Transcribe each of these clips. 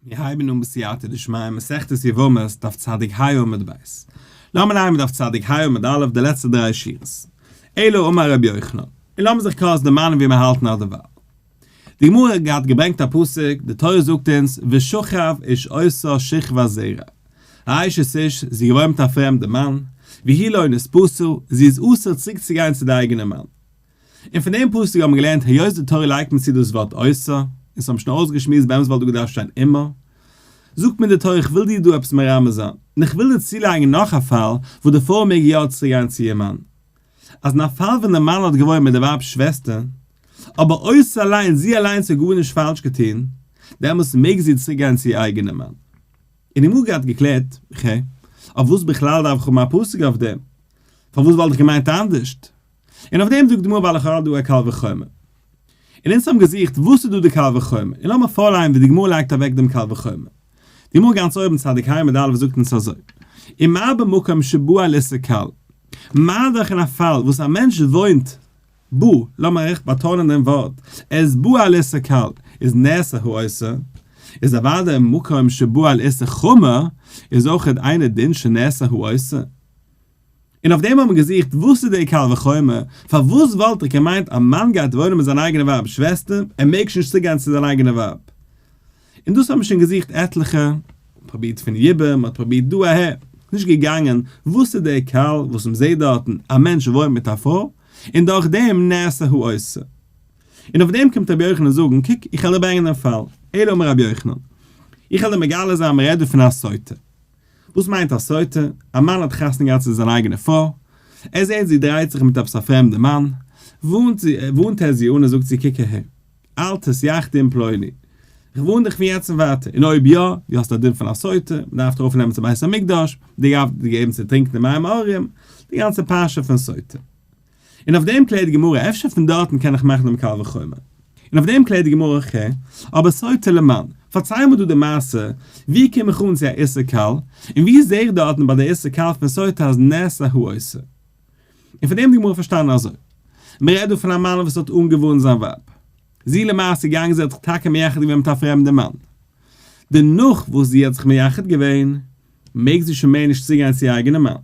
מיר הייבן אן בסייעתא דשמיא מסכת יבמות דף צדיק ה עמוד ב'. לאמיר ליינען דף צדיק ה עמוד א' די לעצטע דריי שורות. אלא אמר רבי יוחנן. און לאמיר זיך קורץ דערמאנען ווי מיר האלטן אט דערווייל. די גמרא האט געהאט געברענגט א פסוק, די תורה זאגט אונז ושכב איש אותה שכבת זרע. א אשת איש, זי איז געוואוינט מיט א פרעמדע מאן, והיא לא נתפשה, זי איז אסור צוריק צו גיין צו די אייגענע מאן. און פון דעם פסוק האבן מיר געלערנט היות די תורה לייגט מיר צו דאס ווארט אותה, און ס'האבן שוין אויסגעשמועסט באמת וואלט דא געדארפט שטיין עמה, זאגט מיר די תורה איך וויל דיר דא עפעס מרמז זיין, און איך וויל דיר צולייגן נאך א פאל וואס די פרוי מעג יא צוריק גיין צו איר מאן. אז אין א פאל ווען די מאן האט געוואוינט מיט די ווייב'ס שוועסטער, אבער אותה אליין, זי אליינס האט גארנישט פאלש געטון, דעמאלס מעג זי צוריק גיין צו איר אייגענעם מאן. און די גמרא האט געקלערט, ח. אויף וואס בכלל דארף איך האבן א פסוק אויף דעם? פארוואס וואלט איך געמיינט אנדערשט? און אויף דעם זאגט די גמרא ווייל לכאורה דא א קל וחומר. און אונז האבן געזוכט וואס איז דא די קל וחומר, און לאמיר פארליינען ווי די גמרא לייגט אוועק דעם קל וחומר. די גמרא גאנץ אויבן צדיק ה עמוד א' זאגט אונז אזוי, ומה במקום שבא על איסור קל, מה דאך אין א פאל וואס א מענטש וואוינט בא, לאמיר עכט באטאנען דעם ווארט, ער איז בא על איסור קל, איז נאסר האוסר, איז אוודאי מקום שבא על איסור חמור, איז אויכעט אינו דין שנאסר האוסר. און אויף דעם האט מען געזוכט וואס איז דער קל וחומר, פארוואס וואלט איך געמיינט א מאן גייט וואוינען מיט זיין אייגענע ווייב'ס שוועסטער, ער מעג שוין נישט צוגיין צו זיין אייגענע ווייב. און דאס האט מען שוין געזוכט עטליכע, פרובירט פון יבום, מ'האט פרובירט דא אהער, נישט געגאנגען, וואס איז דער קל וואס מ'זעט דארטן, א מענטש וואוינט מיט א פרוי, און דורך דעם נאסר האוסר. און אויף דעם קומט רבי יוחנן זאגן, קוק, איך וועל דיר ברענגען דעם פאל, אלא אמר רבי יוחנן, איך וועל דיר מגלה זיין, מ'רעדט דא פון א סוטה. וואס מיינט א סוטה? א מאן האט חתונה געהאט צו זיין אייגענע פרוי, ער זעט זי דרייט זיך מיט עפעס א פרעמדע מאן, ווארנט ער זי אן און זאגט זי קוק אהער, אל תתייחדי עם פלוני, איך ווארן דיך פון יעצט און ווייטער, און אויב יא, דו האסט א דין פון א סוטה, מען דארף דיך אויפנעמען צום בית המקדש, דיר דארף געבן צו טרינקען די מים המרים, די גאנצע פרשה פון סוטה. און אויף דעם קלערט די גמרא אפשר פון דארטן קען איך מאכן דעם קל וחומר. און אויף דעם קלערט די גמרא ח, אבער סוטה למאן, פארצייל מיר דא די מעשה, ווי קום איך אן צו א איסור קל, און ווי זע איך דארטן ביי די איסור קל פון סוטה אז נאסר האוסר. און פון דעם האט די גמרא פארשטאנען אזוי, מען רעדט דא פון א מאן וואס האט אנגעווארנט זיין ווייב, זי למעשה געגאנגען זי האט זיך טאקע מייחד געווען מיט א פרעמדע מאן, דערנאך וואס זי האט זיך מייחד געווען, מעג זי שוין מער נישט צוגיין צו איר אייגענע מאן.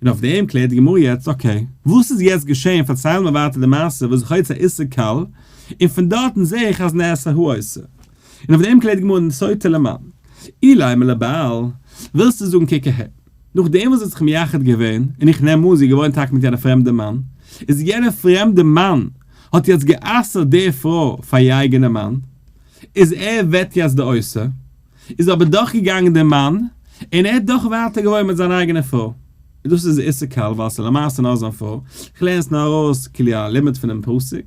און אויף דעם קלערט די גמרא יעצט, okay, וואס איז יעצט געשען, פארצייל מיר ווייטער די מעשה וואס איך האב יעצט א איסור קל, און פון דארטן זע איך אז נאסר האוסר. און אויף דעם קלערט די גמרא סוטה למאן. אילימא לבעל, ווילסטו זאגן קוק אהער, נאכדעם וואס זי האט זיך מייחד געווען, און איך נעם אן זי איז געוואוינט טאקע מיט יענע פרעמדע מאן, איז יענע פרעמדע מאן האט יעצט גע'אסר'ט די פרוי פאר איר אייגענע מאן, איז ער ווערט יעצט די אוסר. איז אבער דאך געגאנגען דער מאן, און ער האט דאך ווייטער געוואוינט מיט זיין אייגענע פרוי. און דאס איז איסור קל, ווייל ס'איז למעשה נאר זיין פרוי. איך לערן עס נאר ארויס כאילו א לימוד פונעם פסוק.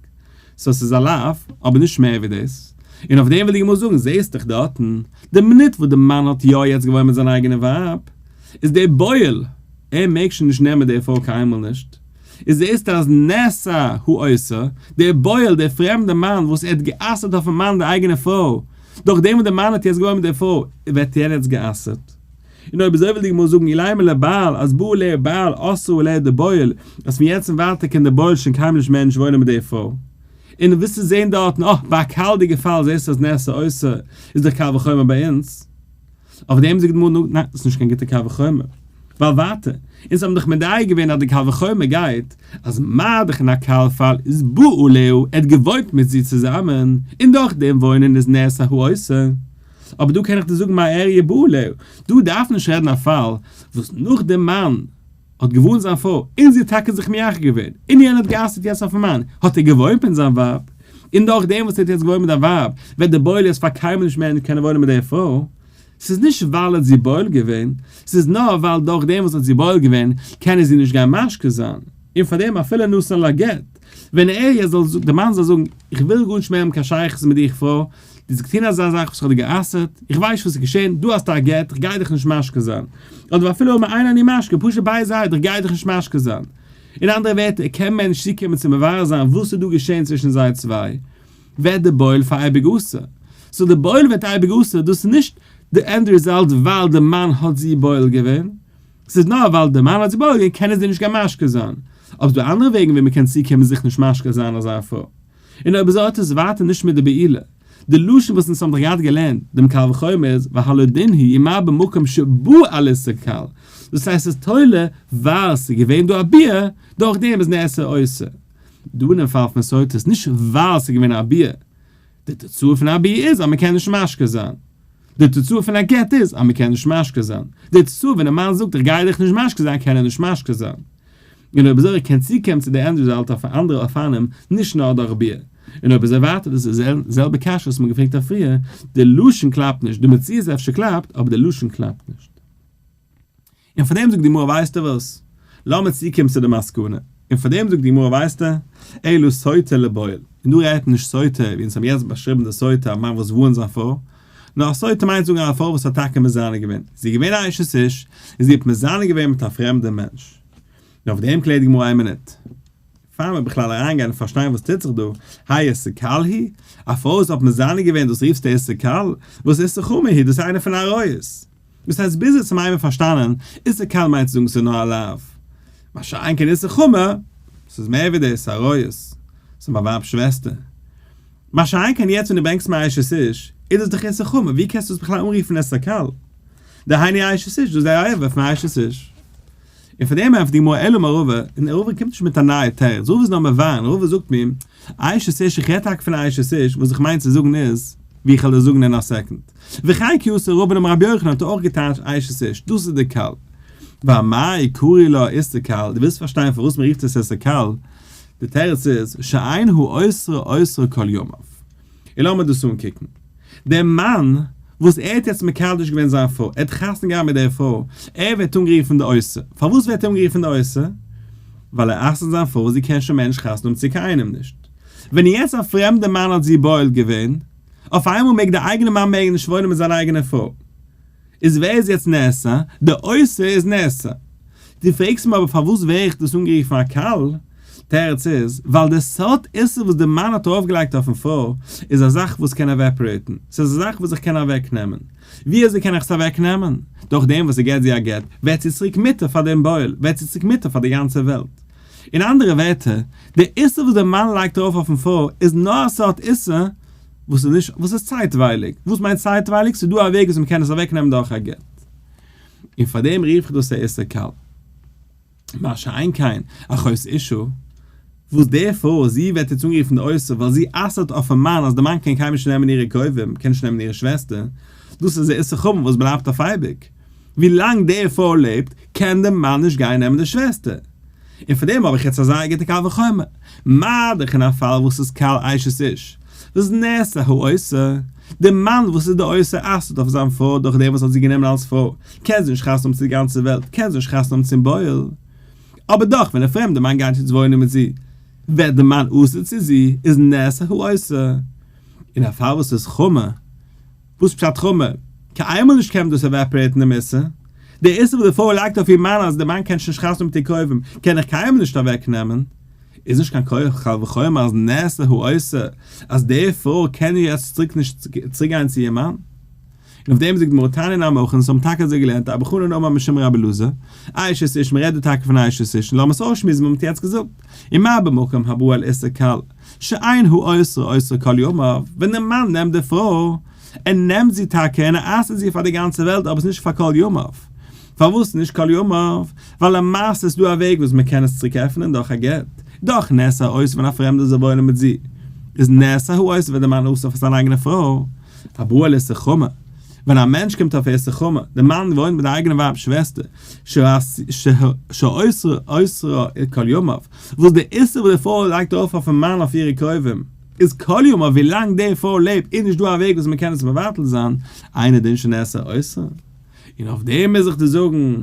so ס'איז א לאו, אבער נישט מער ווי דאס. און אויף דעם וויל די גמרא זאגן, זעסט דאך דארטן, די מינוט וואס דער מאן האט יא יעצט געוואוינט מיט זיין אייגענע ווייב, איז דער בועל, ער מעג שוין נישט נעמען די פרוי קיינמאל נישט. איז זעסטו אז נאסר האוסר, דער בועל, דער פרעמדער מאן וואס ער האט גע'אסר'ט אויפ'ן מאן די אייגענע פרוי, דורך דעם וואס דער מאן האט יעצט געוואוינט מיט דער פרוי, ווערט יענער יעצט גע'אסר'ט. און אויב אזוי וויל די גמרא זאגן אילימא לבעל אז בא עליה בעל אסרה עליה די בועל, אז פון יעצט און ווייטער קען דער בועל שוין קיינמאל נישט מער נישט וואוינען מיט דער פרוי. און ווילסטו זען דארטן, אה, ביי א קל'דיגע פאל זעסטו אז נאסר האוסר איז דאך קל וחומר ביי אונז. אויף דעם זאגט די גמרא נו, ניין, דאס איז נישט קיין גוטע קל וחומר. ווייל ווייטער, אונז האבן דאך מדייק געווען אז די קל וחומר גייט, אז מה דאך אין א קל פאל איז בא עליה, ער האט געוואוינט מיט זי צוזאמען, און דורך דעם וואוינען איז נאסר האוסר. אבער דא קען איך דיר זאגן מה איריא בא עליה, דא דארף נישט רעדן א פאל וואס נאך דעם מאן האט געווארנט זיין פרוי, און זי האט טאקע זיך מייחד געווען, און יענער האט גע'אסר'ט יעצט אויפ'ן מאן, האט ער געוואוינט מיט זיין ווייב, און דורך דעם וואס ער האט יעצט געוואוינט מיט די ווייב, וועט דער בועל יעצט פאר קיינמאל נישט מער נישט קענען וואוינען מיט דער פרוי. ס'איז נישט ווייל ער האט זי בועל געווען, ס'איז נאר ווייל דורך דעם וואס ער האט זי בועל געווען, קען ער זי נישט גיין משקה זיין, און פאר דעם אפילו נתן לה גט, ווען ער יעצט זאל, דער מאן זאל זאגן, איך וויל גארנישט מער האבן קיין שייכות מיט דיך פרוי, דו האסט געטון אזא זאך וואס איך האב דיר גע'אסר'ט, איך ווייס נישט וואס איז געשען, דא האסטו א גט, איך גיי דיך נישט משקה זיין. אדער ואפילו אמר אין אני משקה, פשוט ביי זייט, איך גיי דיך נישט משקה זיין. אין אנדערע ווערטער, ער קען מער נישט צוקומען צו מברר זיין וואס איז דא געשען צווישן זיי צוויי, ווערט די בועל פאר אייביג אסור. so די בועל ווערט אייביג אסור, דאס איז נישט די end result ווייל די מאן האט זי בועל געווען, ס'איז נאר ווייל די מאן האט זי בועל געווען קען ער זי נישט גיין משקה זיין. אבער ס'דא אנדערע וועגן ווי מ'קען צוקומען זיך נישט משקה זיין אזא פרוי. און אויב אזוי האט עס ווייטער נישט מיט די בעילה. די לשון וואס אונז האבן דאך געהאט געלערנט דעם קל וחומר איז והלא דין הוא ומה במקום שבא על איסור קל, דאס הייסט ס'איז תולה ווייל ס'איז געווען דא א ביאה, דורך דעם איז נאסר אוסר. דא אינעם פאל פון סוטה איז נישט ווייל ס'איז געווען א ביאה, די תוצאה פון א ביאה איז אז מ'קען נישט משקה זיין. די תוצאה פון א גט איז אז מ'קען נישט משקה זיין. די תוצאה ווען א מאן זאגט איך גיי דיך נישט משקה זיין קען ער נישט משקה זיין. און אויב אזוי קען צוקומען צו די end result אויף אנדערע אופנים נישט נאר דורך ביאה. און אויב אזוי ווייטער דאס איז די זעלבע קשיא וואס מ'האט געפרעגט אויף פריער, די לשון קלאפט נישט, די מציאות אפשר קלאפט אבער די לשון קלאפט נישט. און פאר דעם זאגט די גמרא ווייסטו וואס? לאמיר צוקומען צו די מסקנא. און פאר דעם זאגט די גמרא ווייסטו? אלא סוטה לבועל. און דא רעדט מען נישט סוטה ווי אונז האבן יעצט באשריבן די סוטה א מאן וואס ווארנט זיין פרוי, נאר א סוטה מיינט זאגן א פרוי וואס האט טאקע מזנה געווען, זי איז געווען א אשת איש און זי האט מזנה געווען מיט א פרעמדע מענטש. און אויף דעם קלערט די גמרא איין מינוט. פאר מיר בכלל אריינגיין און פארשטיין וואס טוט זיך דא, האי איסור קל היא? א פרוי וואס האט מזנה געווען דאס רופסטו איסור קל? וואס איסור חמור היא? דאס איז איינע פון עריות. דאס הייסט ביז יעצט האבן מיר פארשטאנען איסור קל מיינט צו זאגן ס'איז נאר א לאו. מה שאין כן איסור חמור, ס'איז מער ווי דאס, ס'איז עריות. ס'איז מיין ווייב'ס שוועסטער. מה שאין כן יעצט ווען דו ברענגסט מיר אשת איש, איז דאס דאך איסור חמור, ווי קענסטו עס בכלל אנרופן איסור קל? דהיינו אשת איש, דאס איז די ערווה פון אשת איש. און פאר דעם ענטפערט די גמרא אלא אמר רבא, און רבא קומט נישט מיט א נייע תירוץ, רבא איז נאר מבאר, רבא זאגט מיר, אשת איש, איך רעד טאקע פון אשת איש, וואס איך מיין צו זאגן איז, ווי איך וועל דיר זאגן אין א second. וכן כי אתא רבין אמר רבי יוחנן האט ער אויך געטייטשט אשת איש, דאס איז די קל. ואמאי קרי לה איסור קל, דו ווילסט פארשטיין פארוואס מען רופט עס איסור קל, די תירוץ איז, שאין האוסרה אוסרה כל ימיו. און לאמיר דאס אנקוקן. דער מאן וואס ער האט יעצט מקדש געווען זיין פרוי, ער האט חתונה געהאט מיט דער פרוי, ער ווערט אנגערופן די אוסר. פארוואס ווערט ער אנגערופן די אוסר? ווייל ער אסר'ט זיין פרוי, זי קען שוין מער נישט חתונה האבן צו קיינעם נישט. ווען יעצט א פרעמדער מאן האט זי בועל געווען, אויף איינמאל מעג דער אייגענער מאן מער נישט וואוינען מיט זיין אייגענע פרוי. איז ווער איז יעצט נאסר? די אוסר איז נאסר. דו פרעגסט מיר אבער פארוואס ווער איך דאס אנגערופן א קל? תירוץ איז, ווייל די סארט איסור וואס די מאן האט ארויפגעלייגט אויפן פרוי, איז א זאך וואס קען evaporate ן, ס'איז א זאך וואס איך קען אוועקנעמען. ווי אזוי קען איך עס אוועקנעמען? דורך דעם וואס ער געט זי א גט, ווערט זי צוריק מותר פאר דעם בועל, ווערט זי צוריק מותר פאר די גאנצע וועלט. אין אנדערע ווערטער, די איסור וואס די מאן לייגט ארויף אויפן פרוי איז נאר א סארט איסור וואס איז נישט, וואס איז צייטווייליג. וואס מיינט צייטווייליג? ס'איז דא א וועג וואס מ'קען עס אוועקנעמען דורך א גט. און פאר דעם רוף איך דאס א איסור קל. מה שאין כן אחות אשה, וואס די פרוי, זי ווערט יעצט אנגערופן די אוסר ווייל זי אסר'ט אויפן מאן אז די מאן קען קיינמאל נישט נעמען אירע קרובים, קען נישט נעמען אירע שוועסטער, דאס איז א איסור חמור וואס בלייבט אויף אייביג. ווי לאנג די פרוי לעבט קען די מאן נישט גיין נעמען די שוועסטער. און פאר דעם האב איך יעצט א זייער גוטע קל וחומר. מה דאך אין א פאל וואס איז קל אשת איש, וואס נאסר האוסר, די מאן וואס איז די אוסר אסר'ט אויף זיין פרוי דורך דעם וואס האט זי גענומען אלס פרוי, קען זי נישט חתונה האבן צו די גאנצע וועלט, קען זי נישט חתונה האבן צום בועל. אבער דאך ווען א פרעמדע מאן גייט יעצט וואוינען מיט זי, ווערט די מאן אסור צו זי, איז נאסר האוסר. אין א פאל וואס איז חמור, וואס פשט חמור? קיינמאל נישט קען מען דאס evaporate ן דעם איסור. דער איסור וואס די פרוי לייגט אויף איר מאן אז דער מאן קען נישט חתונה מיט איר קרובים, קען איך קיינמאל נישט אוועקנעמען. איז נישט קיין כח קל וחומר אז נאסר האוסר אז די פרוי קען יעצט צוריק נישט צוריק גיין צו איר מאן. און אויף דעם זאגט די גמרא תניא נמי הכי, אונז האבן טאקע אזוי געלערנט אבא חנן אמר משום רבי אלעזר, אשת איש, מען רעדט דא טאקע פון אשת איש, און לאמיר עס אויסשמועסן ווי מען האט יעצט געזאגט, ומה במקום הבא על איסור קל, שאין האוסר אוסרה כל ימיו, ווען דער מאן נעמט די פרוי, ער נעמט זי טאקע און ער אסר'ט זי פאר די גאנצע וועלט אבער עס איז נישט פאר כל ימיו. פארוואס נישט כל ימיו? ווייל למעשה איז דא א וועג וואס מען קען עס צוריק עפענען דורך א גט. דאך נאסר האוסר ווען א פרעמדער זאל וואוינען מיט זי, איז נאסר האוסר ווען דער מאן אסר'ט פאר זיין אייגענע פרוי. הבא על איסור חמור, ווען א מענטש קומט אויף איסור חמור, דער מאן וואוינט מיט די אייגענע ווייב שוועסטער, שהאוסר אוסרה כל ימיו, וואס די איסור וואס די פרוי לייגט ארויף אויפן מאן אויף אירע קרובים, איז כל ימיו ווי לאנג די פרוי לעבט איז נישט דא א וועג וואס מען קען עס מבטל זיין, אינו דין שנאסר האוסר. און אויף דעם מוז איך דיר זאגן,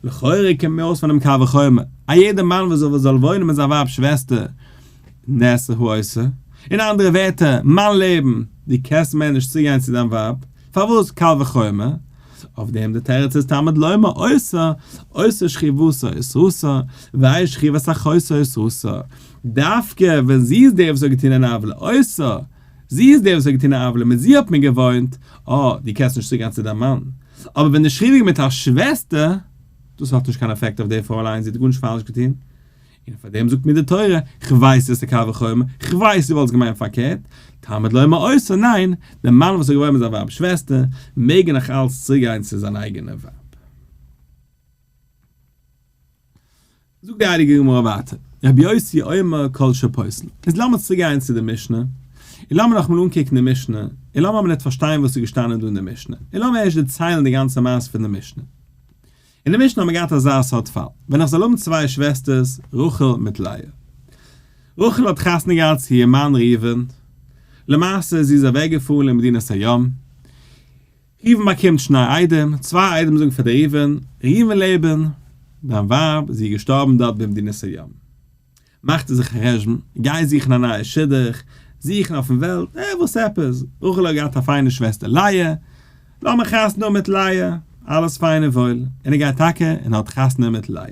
לכאורה קומט מיר אויס פונעם קל וחומר, א יעדער מאן וואס זאל וואוינען מיט זיין ווייב שוועסטער, נאסר האוסר. אין אנדערע ווערטער, מיין לעבן, דו קענסט מער נישט צוגיין צו דיין ווייב, פארוואס קל וחומר? אויף דעם די תירוץ איז תלמוד לומר אוסר, אוסר שכיבתו אוסרתה, ואין שכיבת אחותו אוסרתה, דווקא ווען זי איז דער וואס האט געטון אן עוולה, אוסר, זי איז דער וואס האט געטון א עוולה, מיט זי האט מען געוואוינט, אה, דו קענסט נישט צוגיין צו דיין מאן. אבער ווען די שכיבה מיט א שוועסטער, דאס האט נישט קיין עפעקט אויף די פרוי אליין, זי האט גארנישט פאלש געטון. און פאר דעם זאגט מיר די תורה, כ'ווייס עס איז קל וחומר, כ'ווייס דו וואלסט געמיינט פארקערט, תלמוד לומר אותו, ניין, דער מאן וואס איז געווארן מיט זיין ווייב'ס שוועסטער, מעג נאך אלץ צוריק גיין צו זיין אייגענע ווייב. זאגט די הייליגע גמרא ווייטער, רבי יוסי אומר כל שפוסל. איז לאמיר צוריק גיין צו די משנה, און לאמיר נאכאמאל אנקוקן די משנה, און לאמיר מינוט פארשטיין וואס איז געשטאנען דא אין די משנה, און לאמיר ערשט דערציילן די גאנצע מעשה פון די משנה. אין די משנה האט מען געהאט אזא סארט פאל, ווען איך זאל האבן צוויי שוועסטערס, רחל מיט לאה. רחל האט חתונה געהאט צו איר מאן ראובן, למעשה זי איז אוועק געפארן למדינת הים, ראובן באקומט שני עדים, צוויי עדים זאגן פאר די ראובן, ראובן לעבן, דיין ווייב, זי איז געשטארבן דארט במדינת הים. מאכט ער זיך א חשבון, גיי זוכן א נייע שידוך, זוכן אויפן וועלט, אה וואס עפעס, רחל האט געהאט א פיינע שוועסטער לאה, לאמיר חתונה האבן מיט לאה, אלעס פיין און וואויל, און ער גייט טאקע און האט חתונה מיט לאה.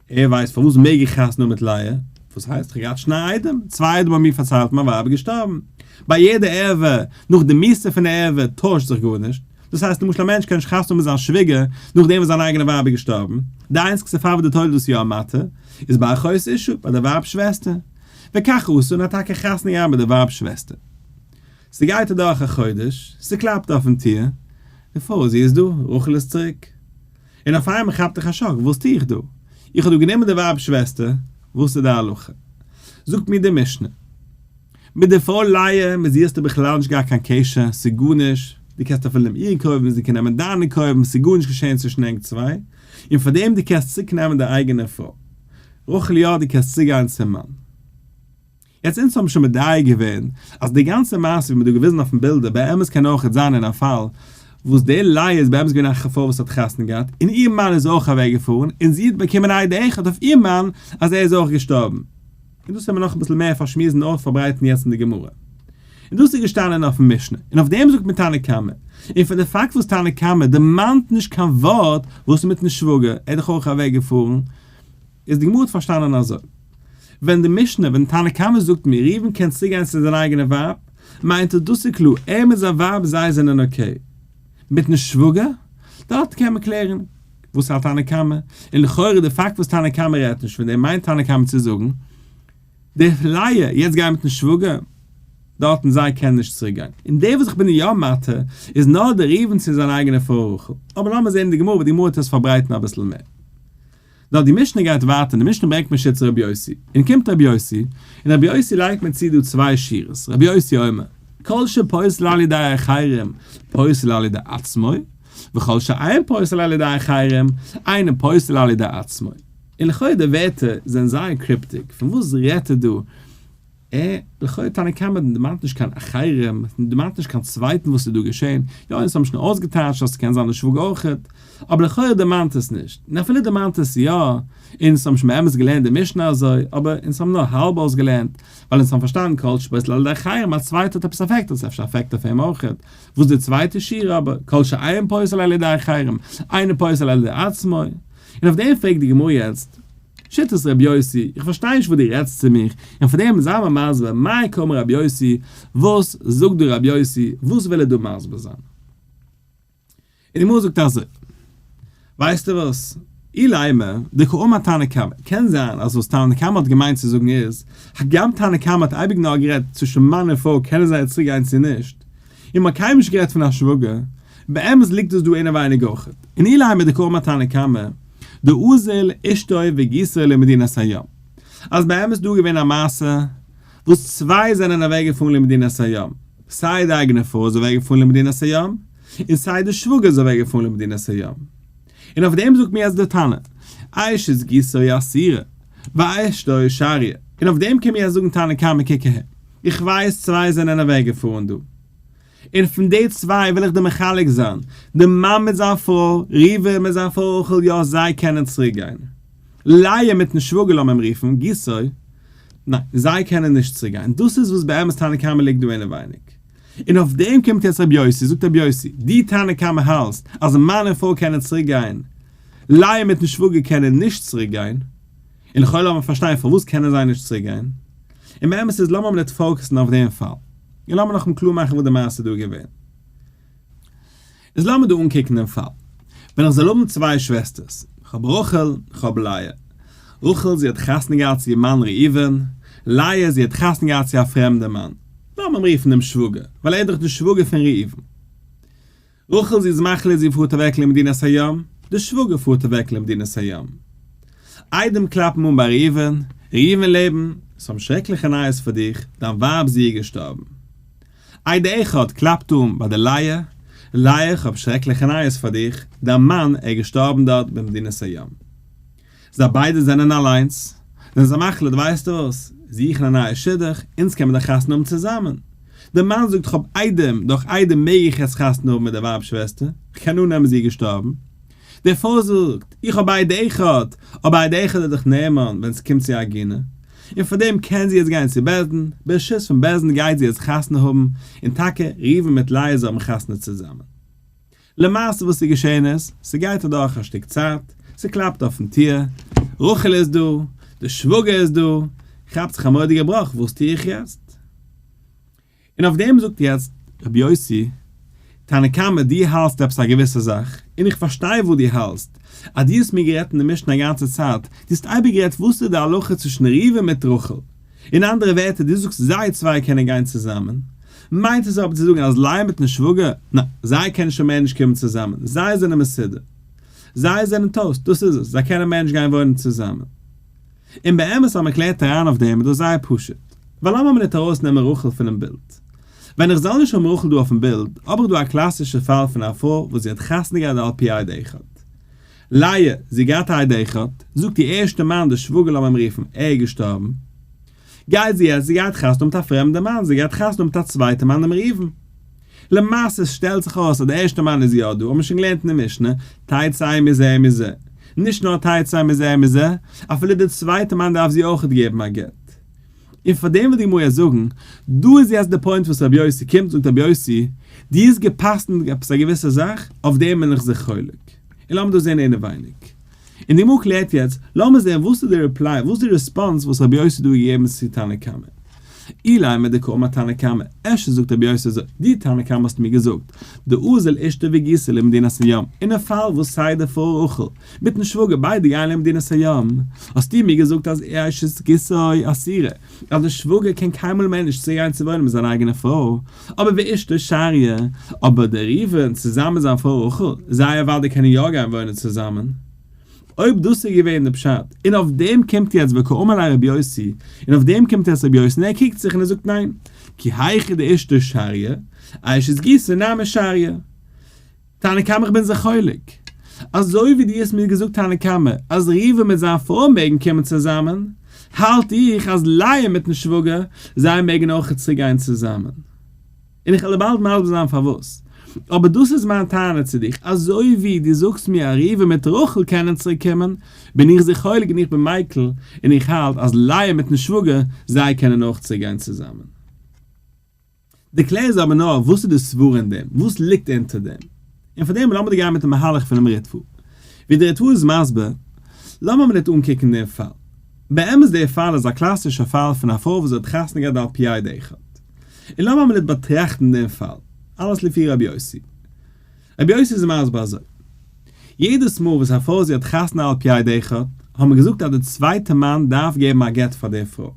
ער ווייסט פארוואס מעג איך חתונה האבן מיט לאה? וואס הייסט? איך האב געהאט שני עדים, צוויי עדים האבן מיר פארציילט מיין ווייב איז געשטארבן. ביי יעדע ערווה, נאך די מיתה פון די ערווה, טוישט זיך גארנישט. דאס הייסט למשל א מענטש קען נישט חתונה האבן מיט זיין שוויגער נאכדעם וואס זיין אייגענע ווייב איז געשטארבן. די איינציגסטע פאל וואס די תורה איז דאס יא מתיר, איז ביי אחות אשה, ביי די ווייב'ס שוועסטער. וכך עשה און האט טאקע חתונה געהאט מיט די ווייב'ס שוועסטער. ס'גייט אדורך א חודש, ס'קלאפט אויפן טיר, די פרוי זי איז דא, רחל איז צוריק. און אויף איינמאל כאפט איך א שאק, וואס טו איך דא? איך האב דא גענומען די ווייב'ס שוועסטער, וואס איז די הלכה? זאגט מיר די משנה, מיט די פרוי לאה, מיט זי האסטו בכלל נישט געהאט קיין קשר, ס'איז גארנישט, דו קענסט אפילו נעמען איר קרובים, זי קען נעמען דיינע קרובים, ס'איז גארנישט געשען צווישן ענק צוויי, און פאר דעם דו קענסט צוריק נעמען די אייגענע פרוי. רחל יא, דו קענסט צוגיין צום מאן. יעצט אונז האבן שוין מדייק געווען אז די גאנצע מעשה ווי מ'האט דא געוויזן אויפן בילדער באמת קען אויכעט זיין אין א פאל וואס די לאה איז באמת געווען א פרוי וואס האט חתונה געהאט און איר מאן איז אויך אוועק געפארן און זי האט באקומען א עד אחד אויף איר מאן אז ער איז אויך געשטארבן און דאס וועט מען נאך אביסל מער פארשמועסן און אויספארברייטן יעצט אין די גמרא און דאס איז געשטאנען אויפן משנה און אויף דעם זאגט מיר תנא קמא און פון די פאקט וואס תנא קמא דערמאנט נישט קיין ווארט וואס איז מיטן שוואגער ער איז דאך אויך אוועק געפארן איז די גמרא האט פארשטאנען אזוי, ווען די משנה, ווען תנא קמא זאגט מיר ראובן קען צוגיין צו זיין אייגענע ווייב, מיינט ער דאס איז קלאר, ער מיט זיין ווייב זיי זענען okay. מיטן שוואגער? דארט קען מען קלערן, וואס האלט תנא קמא? און לכאורה די פאקט וואס תנא קמא רעדט נישט פון דעם מיינט תנא קמא צו זאגן, די לאה יעצט גיין מיטן שוואגער, דארטן זיי קענען נישט צוריק גיין. און די וואס איך בין יא מתיר איז נאר די ראובן צו זיין אייגענע פרוי רחל. אבער לאמיר זען אין די גמרא ווי די גמרא וועט עס פארברייטן אביסל מער. נאר די משנה גייט ווייטער, די משנה ברענגט מיר שיטת רבי יוסי, און קומט רבי יוסי, און רבי יוסי לייגט מיר צו דא צוויי שורות, רבי יוסי אומר, כל שפוסל על ידי אחרים פוסל על ידי עצמו, וכל שאין פוסל על ידי אחרים אינו פוסל על ידי עצמו. און לכאו' די ווערטער זענען זייער cryptic, פון וואס רעדט ער דא? אה, לכאו' תנא קמא דערמאנט נישט קיין אחרים, דערמאנט נישט קיין צווייטן וואס איז דא געשען, יא אונז האבן שוין אויסגעטייטשט אז ס'קען זיין די שוואגער אויכעט, אבער לכאו' דערמאנט עס נישט, און אפילו דערמאנט עס יא, אונז האבן שוין באמת געלערנט די משנה אזוי, אבער אונז האבן נאר האלב אויסגעלערנט, ווייל אונז האבן פארשטאנען כל שפוסל על ידי אחרים, א צווייטער האט עפעס אפעקט, האט עס אפשר אפעקט אויף אים אויכעט, וואס די צווייטע שורה אבער, כל שאין פוסל על ידי אחרים, אינו פוסל על ידי עצמו, און אויף דעם פרעגט די גמרא יעצט, שיטת רבי יוסי, איך פארשטיי נישט וואס דו רעדסט צו מיך, און פאר דעם זיי מיר מסביר, מאי קאמר רבי יוסי, וואס זאגט דא רבי יוסי, וואס וויל ער דא מסביר זיין? און די גמרא זאגט אזוי, ווייסטו וואס, אילימא דקאמר תנא קמא, קען זיין אז וואס תנא קמא האט געמיינט צו זאגן איז, הגם תנא קמא האט אייביג נאר גערעדט צווישן מאן און פרוי קענען זיי צוריק גיין צו נישט, און מ'האט קיינמאל נישט גערעדט פון א שוואגער, באמת ליגט דאס דא אינעווייניג אויכעט, און אילימא דקאמר תנא קמא, דאזיל אשתו וגיסו למדינת הים. אז באמת איז דא געווען א מעשה וואס צוויי זענען אוועק געפארן למדינת הים, סיי די אייגענע פרוי איז אוועק געפארן למדינת הים, און סיי די שוואגער איז אוועק געפארן למדינת הים. און אויף דעם זאגט מיר אז די תנא, אשת גיסו אסירה, ואשתו שריה. און אויף דעם קען מיר אז זאגן תנא קמא קוק אהער, איך ווייס צוויי זענען אוועק געפארן דא, און פון די צוויי וויל איך דיר מחלק זיין, די מאן מיט זיין פרוי, ראובן מיט זיין פרוי רחל, יא זיי קענען צוריק גיין. לאה מיטן שוואגער לאמיר אים רופן, גיסו, ניין, זיי קענען נישט צוריק גיין. דאס איז וואס באמת תנא קמא ליגט דא אינעווייניג. און אויף דעם קומט יעצט רבי יוסי, זאגט רבי יוסי, דו תנא קמא האלסט אז מאן און פרוי קענען צוריק גיין, לאה מיטן שוואגער קענען נישט צוריק גיין, און לכאורה לאמיר פארשטיין פארוואס קענען זיי נישט צוריק גיין. און באמת איז לאמיר ניט focus ן אויף דעם פאל. און לאמיר נאכאמאל קלאר מאכן וואס די מעשה איז דא געווען. איז לאמיר דא אנקוקן דעם פאל. ווען איך זאל האבן צוויי שוועסטערס, איך האב רחל, איך האב לאה. רחל זי האט חתונה געהאט צו איר מאן ראובן, לאה זי האט חתונה געהאט צו א פרעמדע מאן, לאמיר אים רופן דעם שוואגער, ווייל ער איז דאך דער שוואגער פון ראובן. רחל זי איז מחליט זי פארט אוועק למדינת הים, די שוואגער פארט אוועק למדינת הים. עדים קלאפן אן ביי ראובן, ראובן לעבן, עס האבן שרעקליכע נייעס פאר דיך, דיין ווייב זי איז געשטארבן. עד אחד קלאפט אן ביי די לאה, לאה איך האב שרעקליכע נייעס פאר דיך, דיין מאן ער איז געשטארבן דארט במדינת הים. זיי ביידע זענען אליינס, זענען זיי מחליט ווייסטו וואס, זוכן א נייע שידוך, אונז קען מען דאך חתונה האבן צוזאמען. דער מאן זאגט כ'האב עדים, דורך עדים מעג איך יעצט חתונה האבן מיט די ווייב שוועסטער, כ'קען אננעמען זי איז געשטארבן. דער פרוי זאגט, איך האב עד אחד, אבער עד אחד איז דאך נאמן ווען ס'קומט צו עגונה, און פאר דעם קען זי יעצט גיין צו בית דין, ברשות פון בית דין גייט זי יעצט חתונה האבן, און טאקע ראובן מיט לאה זיי האבן חתונה צוזאמען. למעשה וואס איז געשען איז, ס'גייט אדורך א שטיק צייט, ס'קלאפט אויפן טיר, רחל איז דא, די שוואגער איז דא, כאפט זיך א מורא'דיגע בראך, וואס טו איך יעצט? און אויף דעם זאגט יעצט רבי יוסי, תנא קמא דו האלסט עפעס א געוויסע זאך, און איך פארשטיי וואס דו האלסט, אז דו האסט מיר גערעדט אין די משנה א גאנצע צייט, דו האסט אייביג גערעדט וואס איז די הלכה צווישן ראובן מיט רחל, אין אנדערע ווערטער דו זאגסט זיי צוויי קענען גיין צוזאמען, מיינט עס אבער צו זאגן אז לאה מיטן שוואגער, ניין, זיי קענען שוין מער נישט קומען צוזאמען, זיי זענען מסודר, זיי זענען toast, דאס איז עס, זיי קענען מער נישט גיין וואוינען צוזאמען. און באמת אז מען קלערט אריין אויף דעם איז דאס זייער פשוט, ווייל לאמיר מינוט ארויס נעמען רחל פונעם בילד. ווען איך זאל נישט האבן רחל דא אויפן בילד, האב איך דא א קלאסישע פאל פון א פרוי וואס זי האט חתונה געהאט על פי עד אחד. לאה, זי געהאט א עד אחד, זאגט איר ערשטע מאן די שוואגער לאמיר אים רופן, ער איז געשטארבן. גייט זי יעצט, זי גייט חתונה האבן מיט א פרעמדע מאן, זי גייט חתונה האבן מיט א צווייטע מאן דעם ראובן. למעשה שטעלט זיך אויס אז די ערשטע מאן איז יא דא, האט מען שוין געלערנט אין די משנה, תצא מזה ומזה. נישט נאר תצא מזה ומזה, אפילו די צווייטע מאן דארף זי אויכעט געבן א גט. און פאר דעם וויל די גמרא יעצט זאגן, דא איז יעצט די point וואס רבי יוסי קומט, זאגט רבי יוסי, דו האסט גע'פסק'נט עפעס א געוויסע זאך, אויף דעם בין איך זיך חולק. און לאמיר דאס זען אינעווייניג. און די גמרא קלערט יעצט, לאמיר זען וואס איז די reply, וואס איז די response וואס רבי יוסי האט דא געגעבן צו תנא קמא. אילימא דקאמר תנא קמא, אפשר זאגט רבי יוסי אזוי, דו תנא קמא האסט מיר געזאגט, דאזיל אשתו וגיסו למדינת הים, אין א פאל וואס סיי די פרוי רחל מיטן שוואגער ביידע גייען למדינת הים, האסטו מיר געזאגט אז אשת גיסו אסירה, אז די שוואגער קען קיינמאל מער נישט צוגיין צו וואוינען מיט זיין אייגענע פרוי, אבער ואשתו שריא, אבער דער ראובן צוזאמען מיט זיין פרוי רחל, זיי אוודאי קענען יא גיין וואוינען צוזאמען. אויב דאס איז געווען די פשט, און אויף דעם קומט יעצט וקאמר ליה רבי יוסי, און אויף דעם קומט יעצט רבי יוסי און ער קוקט זיך און ער זאגט ניין, כי היכי דאשתו שריא, אשת גיסו נמי שריא. תנא קמא איך בין זיך חולק. אזוי ווי דו האסט מיר געזאגט תנא קמא אז ראובן מיט זיין פרוי מעגן קומען צוזאמען, האלט איך אז לאה מיטן שוואגער זיי מעגן אויך צוריק גיין צוזאמען. און איך וועל דיר באלד מסביר זיין פארוואס. אבער דאס איז מיין טענה צו דיך, אזוי ווי דו זאגסט מיר אז ראובן מיט רחל קענען צוריק קומען, בין איך זיך חולק און איך בין מיקל און איך האלט אז לאה מיטן שוואגער זיי קענען אויך צוריק גיין צוזאמען. די קלער איז אבער נאר וואס איז די סברה אין דעם, וואס ליגט אונטער דעם? און פאר דעם לאמיר גיין מיטן מהלך פונעם ריטבא. ווי דער ריטבא איז מסביר, לאמיר מינוט אנקוקן דעם פאל. באמת דער פאל איז א קלאסישער פאל פון א פרוי וואס האט חתונה געהאט על פי עד אחד. און לאמיר מינוט באטראכטן דעם פאל, אלעס לפי רבי יוסי. רבי יוסי איז מסביר אזוי. יעדעס מאל וואס א פרוי זי האט חתונה על פי עד אחד, האבן מיר געזאגט אז דער צווייטער מאן דארף געבן א גט פאר דער פרוי.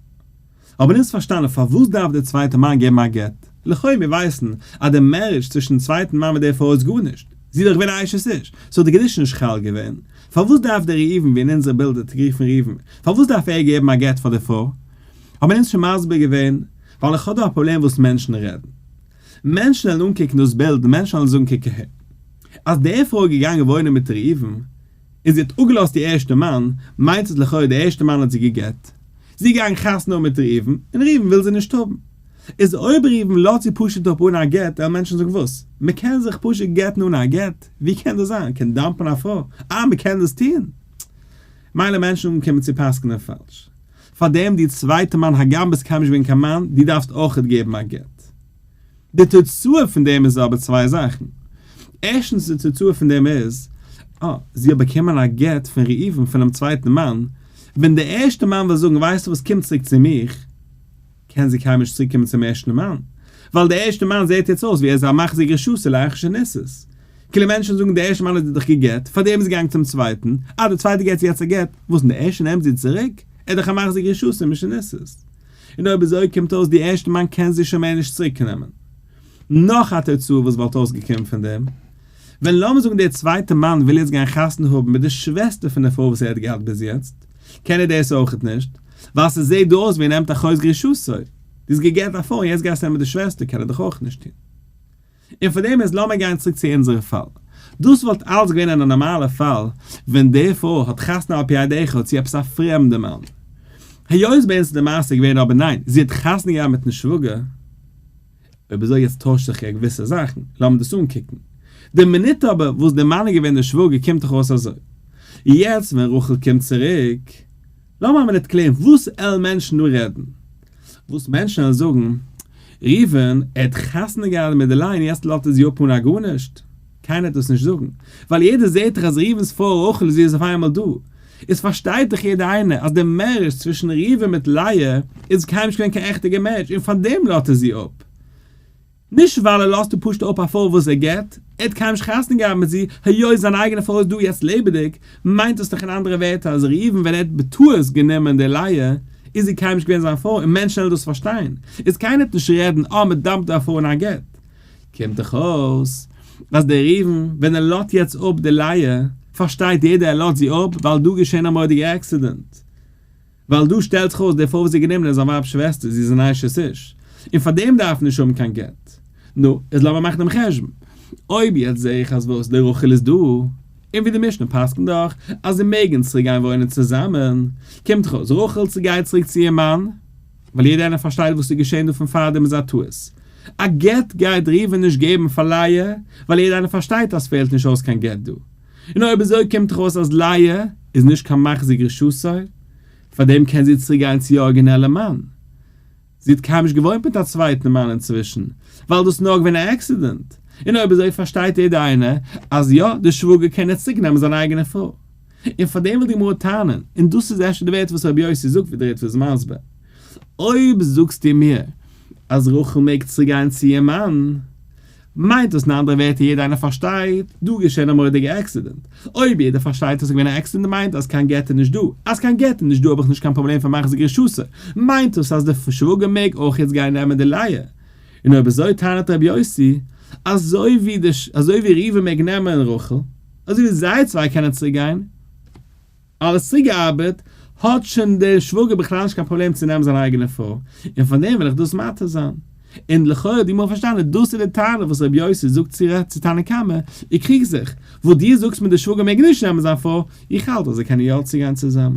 האבן אונז פארשטאנען פארוואס דארף דער צווייטער מאן געבן א גט, לכאו' מיר ווייסן אז די marriage צווישן צווייטן מאן מיט דער פרוי איז גארנישט, זי איז דאך געווען א אשת איש, סאו די קידושין נישט חל געווען, פארוואס דארף דער ראובן ווי אין אונזערע בילדער גערופן ראובן, פארוואס דארף ער געבן א גט פאר די פרוי? האבן אונז שוין מסביר געווען, ווייל איך האב דא א פראבלעם וואס מענטשן רעדן. מענטשן וועלן אנקוקן דאס בילד און מענטשן וועלן זאגן קוק אהער, אז די פרוי איז געגאנגען וואוינען מיט ראובן, און זי האט אפגעלאזט איר ערשטע מאן, מיינט עס לכאורה די ערשטע מאן האט זי גע'גט. זי איז געגאנגען חתונה האבן מיט ראובן, און ראובן וויל זי נישט האבן. איז אויב ראובן לאזט זי פשוט אפ אן א גט, וועלן מענטשן זאגן וואס? מען קען זיך פשוט גט'ן אן א גט? ווי קען דאס זיין? קען dump ן א פרוי? אה מען קען דאס טון? מילא מענטשן אנגעקומען צו פסק'נען פאלש. פארדעם די צווייטע מאן הגם ביסט קיינמאל נישט געווען קיין מאן, דו דארפסט אויכעט געבן א גט. די תוצאה פון דעם איז אבער צוויי זאכן. ערשטנס די תוצאה פון דעם איז, אה, זי האט באקומען א גט פון ראובן פונעם צווייטן מאן, ווען דער ערשטער מאן וועט זאגן ווייסטו וואס קום צוריק צו מיך, קען זי קיינמאל נישט צוריק קומען צום ערשטן מאן, ווייל דער ערשטער מאן זעט יעצט אויס ווי ער איז א מחזיק רשותו לאחר שנישאת. כאילו מענטשן זאגן די ערשטע מאן האט זי דאך גע'גט, פארדעם איז זי געגאנגען צום צווייטן, אה די צווייטע געט זי יעצט א גט, וואס און די ערשטע נעמט זי צוריק? ער איז דאך א מחזיר גרושתו משנישאת. און אויב אזוי קומט אויס די ערשטע מאן קען זי שוין מער נישט צוריק נעמען. נאך א תוצאה וואס וואלט אויסגעקומען פון דעם, ווען לאמיר זאגן דער צווייטע מאן וויל יעצט גיין חתונה האבן מיט די שוועסטער פון די פרוי וואס ער האט געהאט ביז יעצט, קען ער דאס אויכעט נישט, ווייל ס'זעט דא אויס ווי ער נעמט אחות גרושתו. דו האסט גע'גט א פרוי און יעצט גייסטו נעמען די שוועסטער קען ער דאך אויך נישט טון. און פאר דעם איז לאמיר גיין צוריק צו אונזערע פאל. דאס וואלט אלץ געווען אין א נארמאלע פאל ווען די פרוי האט חתונה על פי עד אחד צו עפעס א פרעמדע מאן. היות ביי אונז איז די מעשה געווען אבער ניין, זי האט חתונה געהאט מיטן שוואגער. אויב אזוי יעצט טוישט זיך געוויסע זאכן, לאמיר דאס אנקוקן. די מינוט אבער וואס די מאן איז געווען די שוואגער קומט דאך אויס אזוי. יעצט ווען רחל קומט צוריק, לאמיר א מינוט קלערן וואס עלן מענטשן דא רעדן. וואס מענטשן וועלן זאגן, ראובן, ער האט חתונה געהאט מיט די לאה און יעצט לאזט ער זי אפ אן א גארנישט. קיינער וועט דאס נישט זאגן, ווייל יעדער זעט דאך אז ראובן'ס פרוי רחל זי איז אויף איינמאל דא. איז פארשטייט דאך יעדער איינער אז די marriage צווישן ראובן מיט לאה איז קיינמאל נישט געווען קיין עכטיגע marriage און פארדעם לאזט ער זי אפ. נישט ווייל ער לאזט פשוט אפ א פרוי וואס ער גט, ער האט קיינמאל נישט חתונה געהאט מיט זי, היות זיין אייגענע פרוי איז דא יעצט לעבעדיג, מיינט דאס דאך אין אנדערע ווערטער אז ראובן ווען ער האט בטעות גענומען די לאה, איז זי קיינמאל נישט געווען זיין פרוי און מענטשן וועלן דאס פארשטיין, איז קיינער וועט נישט רעדן אה מען dump ט א פרוי אין א גט. קומט דאך אויס אז דער ראובן ווען ער לאזט יעצט אפ די לאה, פארשטייט יעדער ער לאזט זי אפ ווייל דא געשען א מורא'דיגע accident. ווייל דא שטעלט זיך אויס די פרוי וואס זי האט גענומען איז זיין ווייב'ס שוועסטער, זי איז אן אשת איש, און פאר דעם דארף מען נישט האבן קיין גט. נו, איז לאמיר מאכן דעם חשבון. אויב יעצט זע איך אז וואס, די רחל איז דא, און ווי די משנה פסק'נט דאך אז זיי מעגן צוריק גיין וואוינען צוזאמען, קומט דאך אויס רחל צו גייט צוריק צו איר מאן, ווייל יעדער איינער פארשטייט וואס איז געשען דא פון פארדעם איז א טעות. א גט גייט ראובן נישט געבן פאר לאה, ווייל יעדער איינער פארשטייט אז פעלט נישט אויס קיין גט דא. און אויב אזוי קומט דאך אויס אז לאה איז נישט קיין מחזיר גרושתו, פאר דעם קען זי צוריק גיין צו איר אריגינעלע מאן. זי האט קיינמאל נישט געוואוינט מיט א צווייטן מאן אינצווישן, ווייל דאס איז נאר געווען א accident. און אויב אזוי פארשטייט יעדער איינער אז יא, די שוואגער קען יעצט צוריק נעמען זיין אייגענע פרוי. און פאר דעם וויל די גמרא טענה'ן, און דאס איז אפשר די ווערטער וואס רבי יוסי זאגט ווי דער ריטב"א איז מסביר. אויב זאגסטו מיר אז רחל מעג צוריק גיין צו איר מאן, מיינט דאס אין אנדערע ווערטער יעדער איינער פארשטייט דא געשען א מורא'דיגע accident. אויב יעדער פארשטייט אז ס'איז געווען א accident מיינט אז קיין גט איז נישט דא. אז קיין גט איז נישט דא האב איך נישט קיין פראבלעם פון מחזיר גרושתו. מיינט דאס אז די שוואגער מעג אויך יעצט גיין נעמען די לאה. און אויב אזוי טענה'ט רבי יוסי, אזוי ווי די אזוי ווי ראובן מעג נעמען רחל, אזוי ווי זיי צוויי קענען צוריק גיין, אלעס צוגעארבעט, האט שוין דער שוואגער בכלל נישט קיין פראבלעם צו נעמען זיין אייגענע פרוי, און פאר דעם וויל איך דאס מתיר זיין. און לכאורה האט די גמרא פארשטאנען, דאס איז די טענה וואס רבי יוסי זאגט צו צו תנא קמא, איך קריג זיך, וואס דו זאגסט מיר דער שוואגער מעג נישט נעמען זיין פרוי, איך האלט אז זיי קענען יא צוגיין צוזאמען.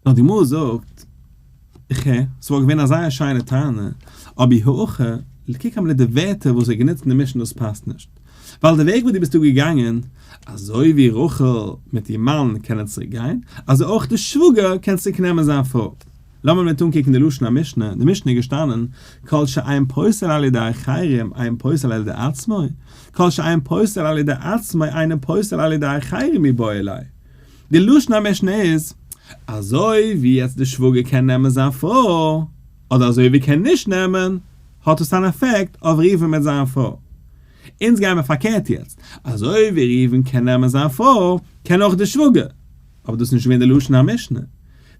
נאר די גמרא זאגט, איך הער, ס'וואלט געווען א זייער שיינע טענה, אבער הכא, קוק אמאל די ווערטער וואס ער גענוצט אין די משנה דאס פאסט נישט, ווייל די וועג וואס דו ביסט דא געגאנגען, אזוי ווי רחל מיט איר מאן קענען צוריק גיין, אזוי אויך די שוואגער קען צוריק נעמען זיין פרוי. לאמיר מיט אנקוקן די לשון המשנה, די משנה איז געשטאנען, כל שאין פוסל על ידי אחרים אין פוסל על ידי עצמו, כל שאין פוסל על ידי עצמו אינו פוסל על ידי אחרים מיבעי ליה. די לשון המשנה איז, אזוי ווי יעצט די שוואגער קען נעמען זיין פרוי, אדער אזוי ווי קען נישט נעמען, האט עס אן עפעקט אויף ראובן מיט זיין פרוי. אונז גייען מיר פארקערט יעצט, אזוי ווי ראובן קען נעמען זיין פרוי, קען אויך די שוואגער. אבער דאס איז נישט געווען די לשון המשנה.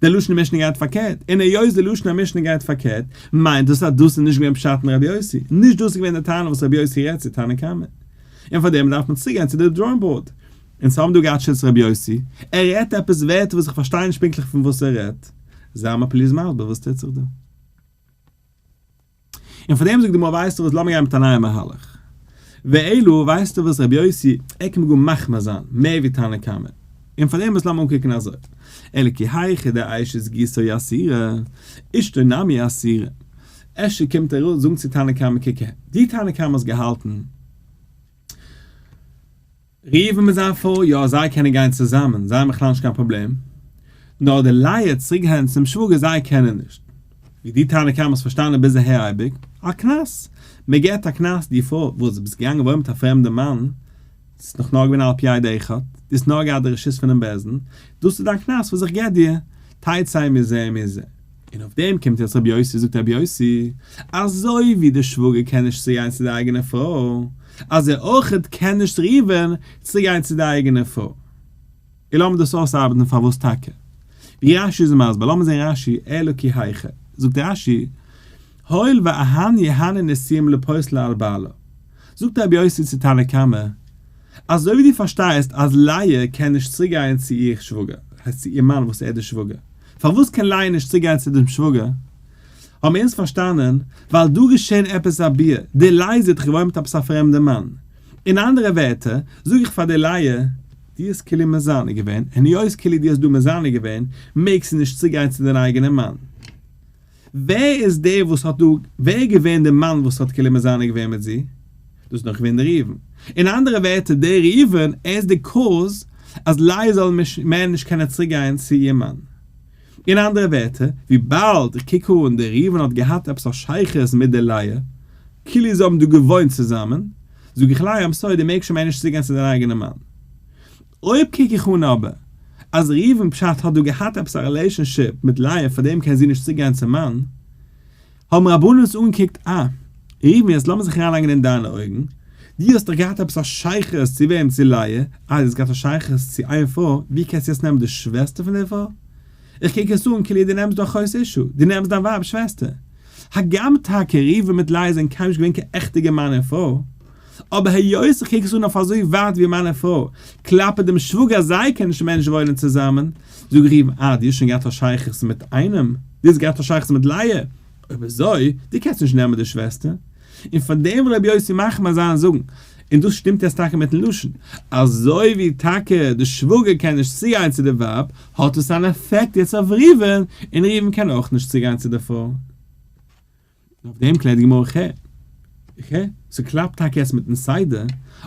די לשון המשנה גייט פארקערט, און היות די לשון המשנה גייט פארקערט, מיינט דאס אז דאס איז נישט געווען פשט אין רבי יוסי. נישט דאס איז געווען די טענה וואס רבי יוסי רעדט צו תנא קמא. און פאר דעם דארף מען צוגיין צו די drawing board. אונז האבן דא געהאט שיטת רבי יוסי, ער רעדט עפעס ווערטער וואס איך פארשטיי נישט פונקטליך פון וואס ער רעדט, זיי מיר please מסביר וואס טוט זיך דא. און פאר דעם זאגט די גמרא ווייסטו וואס לאמיר גיין מיט א נייע מהלך. ואלא ווייסטו וואס רבי יוסי, ער קען גאר מחמיר זיין מער ווי תנא קמא, און פאר דעם וואס לאמיר אנקוקן אזוי, אלא כי היכי דאשת גיסו אסירה, אשתו נמי אסירה, אפשר קומט ער זאגן צו תנא קמא קוק אהער, דו תנא קמא האסט געהאלטן, ראובן מיט זיין פרוי, יא זיי קענען גיין צוזאמען, זיי האבן בכלל נישט קיין פראבלעם, נאר די לאה צוריק גיין צום שוואגער זיי קענען נישט. ווי דו תנא קמא האסט פארשטאנען ביז אהער אייביג, א קנס! מען געבט א קנס די פרוי וואס ביסט געגאנגען וואוינען מיט א פרעמדע מאן, ס'איז נאך נאר געווען על פי עד אחד, דו האסט נאר געהאט די רשות פונעם בית דין, דאס איז דיין קנס וואס איך געב דיר, תצא מזה ומזה. און אויף דעם קומט יעצט רבי יוסי זאגט רבי יוסי, אזוי ווי די שוואגער קען נישט צוגיין צו די אייגענע פרוי, אזוי אויכעט קען נישט ראובן צוגיין צו די אייגענע פרוי. און לאמיר דאס אויסארבעטן פארוואס טאקע. ווי רש י איז מסביר, לאמיר זען רש י, אלא כי היכי, זאגט רש י, הואיל ואהני הני נישואים לפוסלה על בעלה, זאגט רבי יוסי צו תנא קמא, אזוי ווי דו פארשטייסט אז לאה קען נישט צוגיין צו איר שוואגער, הייסט צו איר מאן וואס ער איז די שוואגער, פארוואס קען לאה נישט צוגיין צו דעם שוואגער? האבן אונז פארשטאנען, ווייל דא געשען עפעס א ביאה, די לאה זי האט זיך געוואוינט מיט עפעס א פרעמדע מאן. אין אנדערע ווערטער, זאג איך פאר די לאה, דו האסט כאילו מזנה געווען, און היות כאילו דו האסט דא מזנה געווען, מעגסטו נישט צוגיין צו דיין אייגענעם מאן. ווער איז דער וואס האט דא, ווער איז געווען דער מאן וואס האט כאילו מזנה געווען מיט זי? דאס איז נאך געווען דער ראובן. אין אנדערע ווערטער, דער ראובן, ער איז די cause אז לאה זאל מער נישט קענען צוריק גיין צו איר מאן. אין אנדערע ווערטער, וויבאלד איך קוק אן דער ראובן האט געהאט עפעס א שייכות מיט דער לאה, כאילו זיי האבן דא געוואוינט צוזאמען, זאג איך לאה, I'm sorry, דו מעגסט שוין מער נישט צוגיין צו דיין אייגענעם מאן. אויב קוק איך אן אבער אז ראובן פשט האט דא געהאט עפעס א relationship מיט לאה פארדעם קען זי נישט צוגיין צום מאן, האבן רבנן עס אנגעקוקט אה, ראובן יעצט לאמיר זיך אריינלייגן אין דיינע אויגן, דו האסט דאך געהאט עפעס א שייכות צו וועם? צו לאה, אה דו האסט געהאט א שייכות צו איין פרוי, ווי קענסטו יעצט נעמען די שוועסטער פון די פרוי? איך קוק עס אן כאילו דו נעמסט דא אחות אשה, דו נעמסט דיין ווייב'ס שוועסטער. הגם טאקע ראובן מיט לאה זענען קיינמאל נישט געווען קיין עכטיגע מאן און פרוי, אבער היות איך קוק עס אן אויף אזוי ווייט ווי מאן און פרוי, כלפי דעם שוואגער אז זיי קענען נישט מער נישט וואוינען צוזאמען, זאג איך אים, אה, דו האסט שוין געהאט א שייכות מיט איינעם, דו האסט געהאט א שייכות מיט לאה, אויב אזוי, דו קענסט נישט נעמען די שוועסטער. און פאר דעם וויל רבי יוסי מחמיר זיין און זאגן, און דאס שטימט יעצט טאקע מיטן לשון, אזוי ווי טאקע די שוואגער קען נישט צוגיין צו די ווייב, האט עס אן עפעקט יעצט אויף ראובן, און ראובן קען אויך נישט צוגיין צו די פרוי. און אויף דעם קלערט די גמרא, ח ח, ס'קלאפט טאקע יעצט מיטן סדר,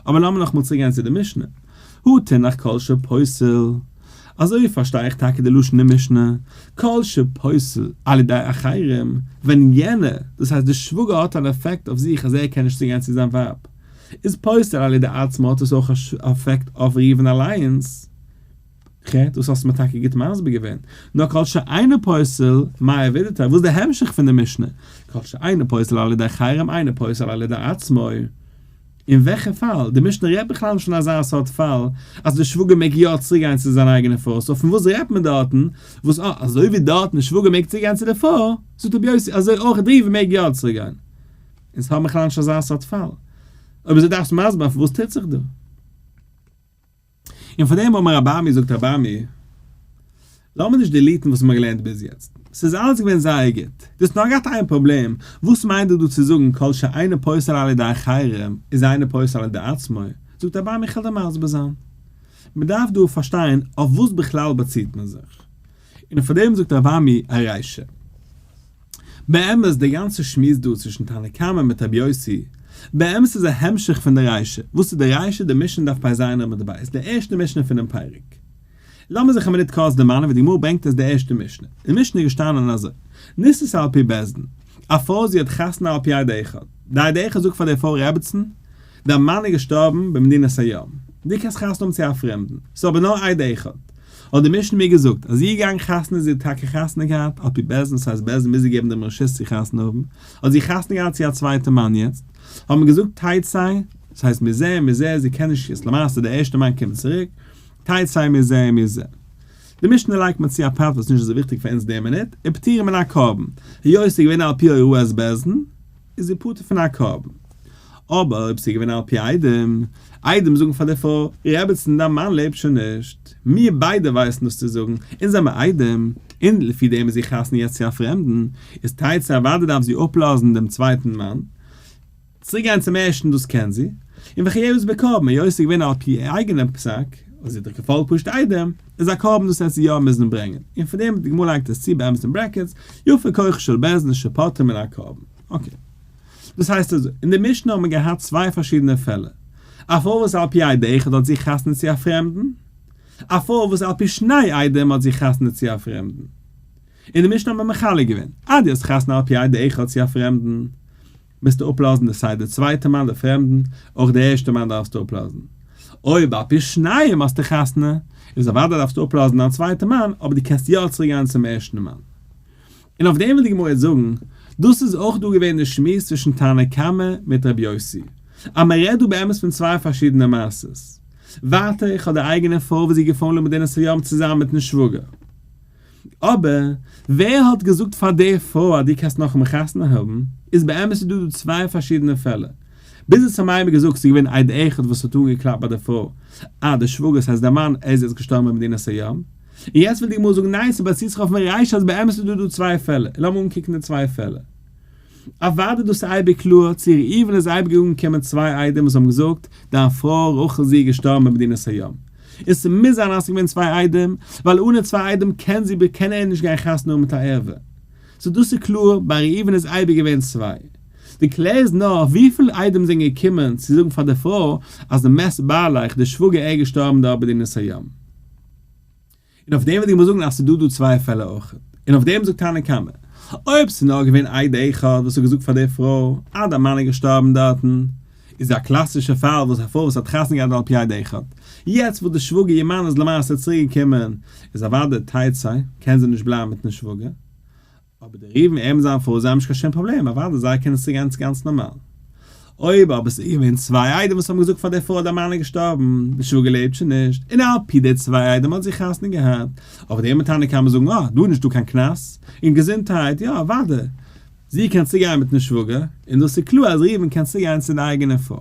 אבער לאמיר נאכאמאל צוריק גיין צו די משנה, הא תינח כל שפוסל, אזוי פארשטיי איך טאקע די לשון אין משנה, כל שפוסל על ידי אחרים, ווען יענער, דאס הייסט די שוואגער האט אן עפעקט אויף זיך אז ער קען נישט צוגיין צו זיין ווייב, איז פוסל על ידי עצמו האט עס אויך א עפעקט אויף ראובן אליינס. ח, דאס האסטו מיר טאקע גוט מסביר געווען. נאר כל שאינו פוסל, מאי עבידתיה, וואס איז די המשך פון די משנה? כל שאינו פוסל על ידי אחרים אינו פוסל על ידי עצמו. אין וועלכע פאל? די משנה רעדט בכלל נישט פון אזא סארט פאל אז די שוואגער מעג יא צוריק גיין צו זיין אייגענע פרוי, so פון וואס רעדט מען דארטן? וואס אה, אזוי ווי דארטן די שוואגער מעג צוריק גיין צו די פרוי, זאגט רבי יוסי אזוי אויך די ראובן מעג יא צוריק גיין. אונז האבן בכלל נישט אזא סארט פאל. אויב אזוי דארפסטו מסביר זיין וואס טוט זיך דא. און פאר דעם אמר רבי אמי זאגט רבי אמי, לאמיר נישט delete ן וואס מ'האט געלערנט ביז יעצט, ס'איז אלעס געווען זייער גוט, דו האסט נאר געהאט איין פראבלעם, וואס מיינט דא דא צו זאגן כל שאינו פוסל על ידי אחרים איז אינו פוסל על ידי עצמו, זאגט רבי אמי איך וועל דיר מסביר זיין, מ'דארף דא פארשטיין אויף וואס בכלל באציט מען זיך, און פאר דעם זאגט רבי אמי א רישא. באמת די גאנצע שמועס דא צווישן תנא קמא מיט רבי יוסי, באמת איז א המשך פון די רישא, וואס איז די רישא? די משנה דף פ"ז עמוד ב', די ערשטע משנה פונעם פרק. לאמיר זיך א מינוט קורץ דערמאנען ווי די גמרא ברענגט עס די ערשטע משנה, אין משנה איז געשטאנען אזוי, נישאת על פי בית דין, א פרוי זי האט חתונה על פי עד אחד, די עד אחד זאגט פאר די פרוי רעבעצן, דיין מאן איז געשטארבן במדינת הים, דו קענסט חתונה האבן צו א פרעמדן, ס'איז אבער נאר עד אחד. האט די משנה מיר געזאגט אז זי איז געגאנגען חתונה זי האט טאקע חתונה געהאט על פי בית דין ס'הייסט בית דין מוז איר געבן דעם רשות צו חתונה האבן, האט זי חתונה געהאט צו א צווייטע מאן יעצט האט מען געזאגט תצא, ס'הייסט מזה ומזה זי קען נישט יעצט למעשה די ערשטע מאן קומט צוריק, תצא מזה ומזה. די משנה לייגט מיר צו א פרט וואס איז נישט אזוי וויכטיג פאר אונז די מינוט, ופטורה מן הקרבן, היות ס'איז געווען על פי הוראת בית דין, איז זי פטור פון א קרבן. אבער אויב ס'איז געווען על פי עדים, עדים זאגן פאר די פרוי, רעבעצן דיין מאן לעבט שוין נישט, מיר ביידע ווייסן דאס צו זאגן, אונז זעמער עדים, און לפי דעם איז זי חתונה יעצט צו א פרעמדן, איז תצא אוודאי דארף זי אפלאזן דעם צווייטן מאן, צוריק גיין צום ערשטן דאס קען זי, און וחייבת בקרבן, היות ס'איז געווען על פי אייגענעם פסק, און זי האט דאך געפאלגט פשוט עדים, איז א קרבן דאס וועט זי יא מוזן ברענגען, און פון דעם די גמרא לייגט עס צו באמת אין brackets, יפה כוחו של בית דין שפטרו מן הקרבן. okay. דאס הייסט אזוי, אין די משנה האט מען געהאט צוויי פארשידענע פעלער. א פרוי וואס על פי עד אחד האט זי חתונה צו א פרעמדן, א פרוי וואס על פי שני עדים האט זי חתונה צו א פרעמדן. אין די משנה האט מען מחלק געווען, אז דו האסט חתונה על פי עד אחד צו א פרעמדן, מוזטו אפלאזן די סיי די צווייטע מאן די פרעמדן, אויך די ערשטע מאן דארפסטו אפלאזן. אויב על פי שניים האסטו חתונה, איז אוודאי דארפסטו אפלאזן דיין צווייטע מאן, אבער דו קענסט יא צוריק גיין צום ערשטן מאן. און אויף דעם וויל די גמרא יעצט זאגן, דאס איז אויך דא געווען די שמועס צווישן תנא קמא מיט רבי יוסי, אז מען רעדט דא באמת פון צוויי פארשידענע מעשות. ווייטער איך האב די אייגענע פרוי וואס זי איז געפארן למדינת הים צוזאמען מיטן שוואגער. אבער ווער האט געזאגט פאר די פרוי אז דו קענסט נאכאמאל חתונה האבן? איז באמת איז דא דא צוויי פארשידענע פעלער. ביז יעצט האבן מיר געזאגט ס'איז געווען עד אחד וואס האט אנגעקלאפט ביי די פרוי אז די שוואגער ס'הייסט דער מאן ער איז יעצט געשטארבן במדינת הים. און יעצט וויל די גמרא זאגן ניין ס'באציט זיך אויפן רישא אז באמת איז דא דא צוויי פעלער. און לאמיר אנקוקן די צוויי פעלער. אוודאי דאס איז אייביג קלאר, צו ראובן איז אייביג אנגעקומען צוויי עדים וואס האבן געזאגט, דיין פרוי רחל זי איז געשטארבן במדינת הים. און ס'מוז זיין אז ס'איז געווען צוויי עדים, ווייל אנע צוויי עדים קען זי קען ער נישט גיין חתונה האבן מיט א ערווה. so דאס איז קלאר, ביי ראובן איז אייביג געווען צוויי. די קלער איז נאר וויפיל עדים זענען געקומען צו זאגן פאר די פרוי אז די מת בעלך, די שוואגער ער איז געשטארבן דארט במדינת הים. און אויף דעם וועט די גמרא זאגן אז ס'איז דא דא צוויי פעלער אויך, און אויף דעם זאגט תנא קמא, אויב ס'איז נאר געווען עד אחד וואס האט געזאגט פאר די פרוי אז די מאן איז געשטארבן דארטן, איז א קלאסישע פאל וואס א פרוי וואס האט חתונה געהאט על פי עד אחד, יעצט וואס די שוואגער איר מאן איז למעשה צוריק געקומען, איז אוודאי תצא, קען זי נישט בלייבן מיטן שוואגער. אבער די ראובן ער מיט זיין פרוי זיי האבן נישט קיין שום פראבלעם, אוודאי זיי קענען צוגיין צו גאנץ נארמאל. אויב אבער ס'איז געווען צוויי עדים וואס האבן געזאגט פאר די פרוי אז די מאן איז געשטארבן, די שוואגער לעבט שוין נישט, און על פי די צוויי עדים האט זי חתונה געהאט, אויף דעם טענה קען מען זאגן אה, דא איז נישטא קיין קנס, און געזונטהייט, יא אוודאי, זי קען צוגיין מיטן שוואגער, און דאס איז קלאר אז ראובן קען צוגיין צו די אייגענע פרוי.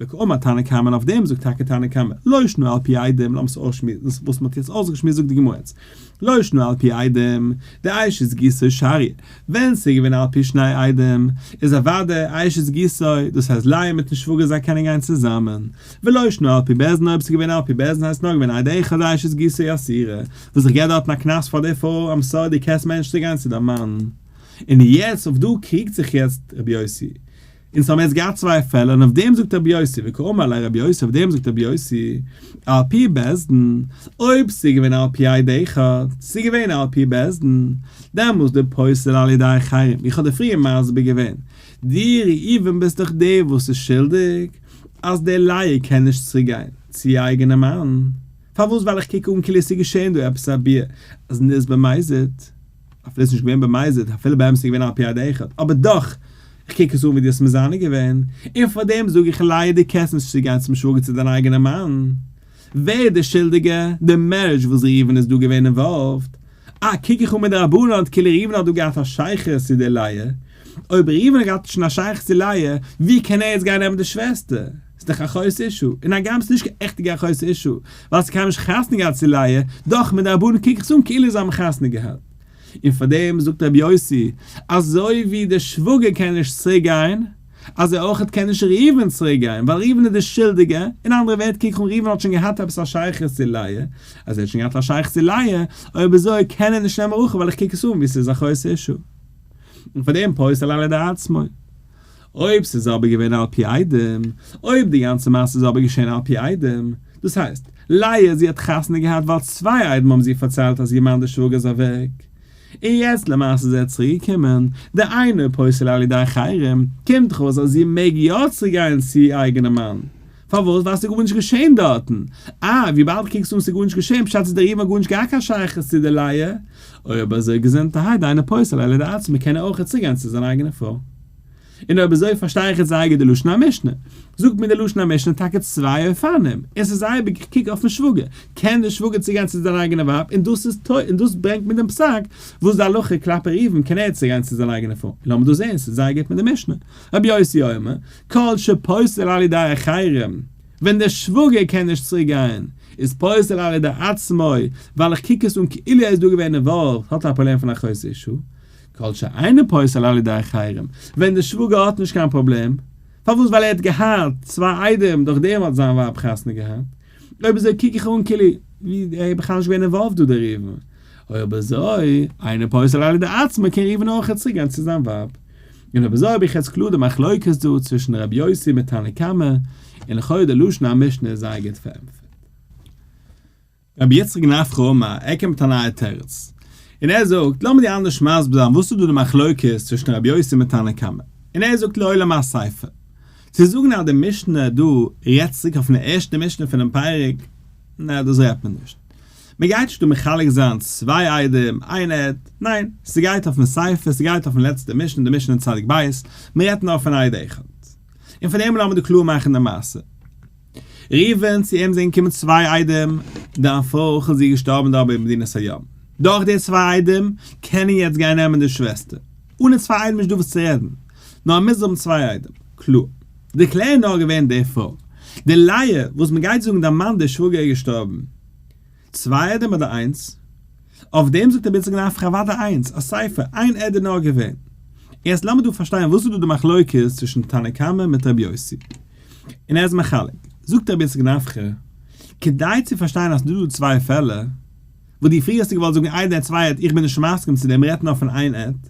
וקאמר תנא קמא און אויף דעם זאגט טאקע תנא קמא לא שנא על פי עדים, לאמיר עס אויסשמועסן וואס מען האט יעצט אויסגעשמועסט זאגט די גמרא יעצט לא שנא על פי עדים, דאשת גיסו שריא, ווען ס'איז געווען על פי שני עדים איז אוודאי אשת גיסו, דאס הייסט לאה מיטן שוואגער זיי קענען גיין צוזאמען, ולא שנא על פי בית דין אויב ס'איז געווען על פי בית דין הייסט נאר געווען עד אחד אשת גיסו אסירה, וואס איך געב דארטן א קנס פאר די פרוי I'm sorry דו קענסט מער נישט צוגיין צו דיין מאן. און יעצט אויף דא קריגט זיך יעצט רבי יוסי. אונז האבן יעצט געהאט צוויי פעלער און אויף דעם זאגט רבי יוסי וקאמר ליה רבי יוסי אויף דעם זאגט רבי יוסי על פי בית דין אויב ס'איז געווען על פי עד אחד ס'איז געווען על פי בית דין דעמאלס דפוסל על ידי אחרים איך האב דיר פריער מסביר געווען דו ראובן ביסט דאך דער וואס איז שולדיג אז דער לאה קען נישט צוריק גיין צו איר אייגענע מאן פארוואס ווייל איך קוק אן כאילו ס'איז געשען דא עפעס א ביאה אז נס במזיד. אפילו ס'נישט געווען במזיד, אפילו באמת איז געווען על פי עד אחד, אבער דאך, איך קוק עס אן ווי דו האסט מזנה געווען, און פאר דעם זאג איך לאה דו קענסט נישט צוגיין צום שוואגער צו דיין אייגענע מאן. ווער איז דער שולדיגער? די marriage וואס ראובן איז דא געווען involved. אה, קוק איך אן מיט די רבנן כאילו ראובן האט דא געהאט א שייכות צו די לאה. אויב ראובן האט געהאט שוין א שייכות צו לאה, ווי קען ער יעצט גיין נעמען די שוועסטער? ס'איז דאך אחות אשה, און הגם ס'איז נישט קיין עכטיגע אחות אשה, ווייל ס'איז קיינמאל נישט חתונה געהאט צו לאה, דאך מדרבנן קוק איך עס אן כאילו זיי האבן חתונה געהאט. און פאר דעם זאגט רבי יוסי, אזוי ווי דער שוואגער קען נישט צוריק גיין, אזוי אויכעט קען נישט ראובן צוריק גיין, ווייל ראובן איז דער שולדיגער, אין אנדערע ווערטער קוק איך אן ראובן האט שוין געהאט עפעס א שייכות צו לאה, אז ער האט שוין געהאט א שייכות צו לאה, אויב אזוי קען ער נישט נעמען רחל ווייל איך קוק עס אן ווי ס'איז אחות אשה. און פאר דעם פוסל על ידי עצמו. אויב ס'איז אבער געווען על פי עדים, אויב די גאנצע מעשה איז אבער געשען על פי עדים, דאס הייסט, לאה זי האט חתונה געהאט ווייל צוויי עדים האבן זי פארציילט אז איר מאן דער שוואגער איז אוועק, און יעצט למעשה איז ער צוריק געקומען, דאינו פוסל על ידי אחרים, קומט דאך אויס אז זי מעג יא צוריק גיין צו איר אייגענע מאן. פארוואס? ווייל ס'איז גארנישט געשען דארטן. אה, וויבאלד קוקסט אן ס'איז גארנישט געשען, פשט איז דער ראובן האט גארנישט געהאט קיין שייכות צו די לאה. אויב אזוי געזונטערהייט דאינו פוסל על ידי עצמו קען ער אויך צוגיין צו זיין אייגענע פרוי. און אויב אזוי פארשטיי איך יעצט זייער גוט די לשון המשנה. זאגט מיר די לשון המשנה טאקע צוויי אופנים, און ס'איז אייביג איך קוק אויפן שוואגער, קען דער שוואגער צוגיין צו זיין אייגענע ווייב, און דאס איז און דאס ברענגט מיר דעם פסק וואס די הלכה כלפי ראובן קען ער צוגיין צו זיין אייגענע פרוי. און לאמיר דאס זען, ס'איז זייער גוט מיט די משנה. רבי יוסי אומר, כל שפוסל על ידי אחרים, ווען דער שוואגער קען נישט צוריק גיין, איז פוסל על ידי עצמו, ווייל איך קוק עס אן כאילו ער איז דא געווען involved, האט ער א פראבלעם פון אחות אשה. כל שאינו פוסל על ידי אחרים, ווען דער שוואגער האט נישט קיין פראבלעם, פארוואס ווייל ער האט געהאט צוויי עדים דורך דעם האט זיין ווייב חתונה געהאט, אויב אזוי קוק איך אן כאילו ווי ער איז בכלל נישט געווען involved דא דער ראובן, אויב אזוי אינו פוסל על ידי עצמו קען ראובן אויך צוריק גיין צו זיין ווייב. און אויב אזוי האב איך יעצט קלאר די מחלוקת דא צווישן רבי יוסי מיט תנא קמא, און לכאו' די לשון המשנה איז זייער גוט פארענטפערט. רבי יצחק נפחא אמר, ער קומט מיט א נייע תירוץ, און ער זאגט, לאמיר דיר אנדערש מסביר זיין וואס איז דא די מחלוקת צווישן רבי יוסי מיט תנא קמא, און ער זאגט לעולם אסיפא, צו זאגן אז די משנה דא רעדט צוריק אויפן ערשטע משנה פונעם פרק, נע דאס רעדט מען נישט. מען גייט נישט דא מחלק זיין צוויי עדים, איין עד, ניין, ס'גייט אויפן סיפא, ס'גייט אויפן לעצטע משנה, די משנה אין צדיק בית, מען רעדט נאר פון עד אחד. און פון דעם לאמיר דא קלאר מאכן די מעשה. ראובן, צו אים זענען געקומען צוויי עדים, דיין פרוי רחל זי איז געשטארבן דארט במדינת הים. דורך די צוויי עדים קען ער יעצט גיין נעמען די שוועסטער. אן די צוויי עדים איז נישט דא וואס צו רעדן. נאר ער מוז האבן צוויי עדים. קלאר. די קלער איז נאר געווען די פרוי. די לאה וואס מען גייט זאגן דיין מאן דער שוואגער איז געשטארבן. צוויי עדים אדער איינס? אויף דעם זאגט רבי יצחק נפחא אוודאי איינס, א סיפא, איין עד איז נאר געווען. יעצט לאמיר דא פארשטיין וואס איז דא די מחלוקת צווישן תנא קמא מיט רבי יוסי. און ער איז מחלק. זאגט רבי יצחק נפחא, כדי צו פארשטיין אז ס'איז דא דא צוויי פעלער, וואס דו פריער האסטו געוואלט זאגן איין עד צוויי עד, איך בין נישט מסכים צו דעם, מ'רעדט נאר פון איין עד.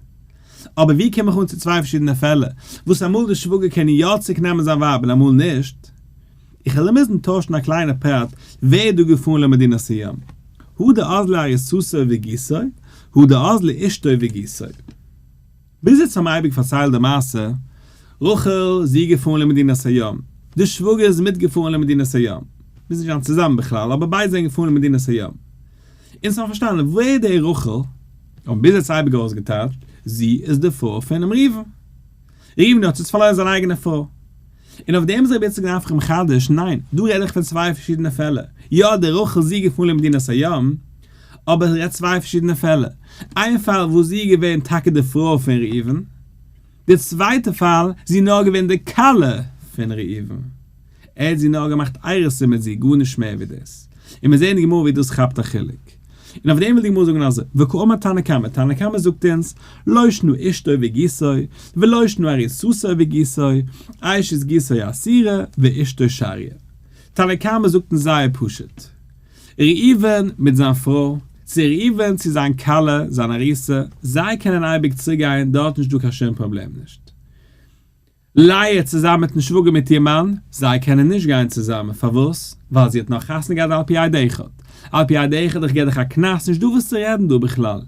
אבער ווי קום איך אן צו צוויי פארשידענע פעלער, וואס אמאל די שוואגער קען יא צוריק נעמען זיין ווייב און אמאל נישט? איך וועל מוזן טוישן א קליינע פרט, ווער איז דא געפארן למדינת הים? הא דאזלא ארוסתו וגיסו, הא דאזלא אשתו וגיסו. ביז יעצט האבן מיר אייביג פארציילט די מעשה, רחל זי איז געפארן למדינת הים, די שוואגער איז מיטגעפארן למדינת הים, מוז נישט זיין צוזאמען בכלל, אבער ביידע זענען געפארן למדינת הים. אונז האבן פארשטאנען ווער די רחל, האבן ביז יעצט אייביג אויסגעטייטשט, זי איז די פרוי פונעם ראובן. ראובן האט יעצט פארלוירן זיין אייגענע פרוי. און אויף דעם איז רבי איציק נפחא מחדש, ניין, דא רעד איך פון צוויי פארשידענע פעלער. יא, די רחל זי איז געפארן למדינת הים, אבער איך רעד צוויי פארשידענע פעלער. איין פאל וואס זי איז געווען טאקע די פרוי פון ראובן, די צווייטע פאל, זי איז נאר געווען די כלה פון ראובן. ער האט זי נאר געמאכט אירוסין מיט זי, גארנישט מער ווי דאס. און מיר זעען אין די גמרא ווי דאס כאפט א חילוק. און אויף דעם וויל די גמרא זאגן אזוי, וקאמר תנא קמא, תנא קמא זאגט אונז, לא שנא אשתו וגיסו, ולא שנא ארוסתו וגיסו, אשת גיסו אסירה, ואשתו שריה. תנא קמא זאגט אונז זייער פשוט. ראובן מיט זיין פרוי, צו ראובן צו זיין כלה, זיין ארוסה, זיי קענען אייביג צוגיין, דארט נישט דא קיין שום פראבלעם נישט. לאה צוזאמען מיטן שוואגער מיט איר מאן, זיי קענען נישט גיין צוזאמען, פארוואס? ווייל זי האט נאך חתונה געהאט על פי עד אחד, על פי עד אחד איך גיב דיך א קנס, נישט דא וואס צו רעדן דא בכלל,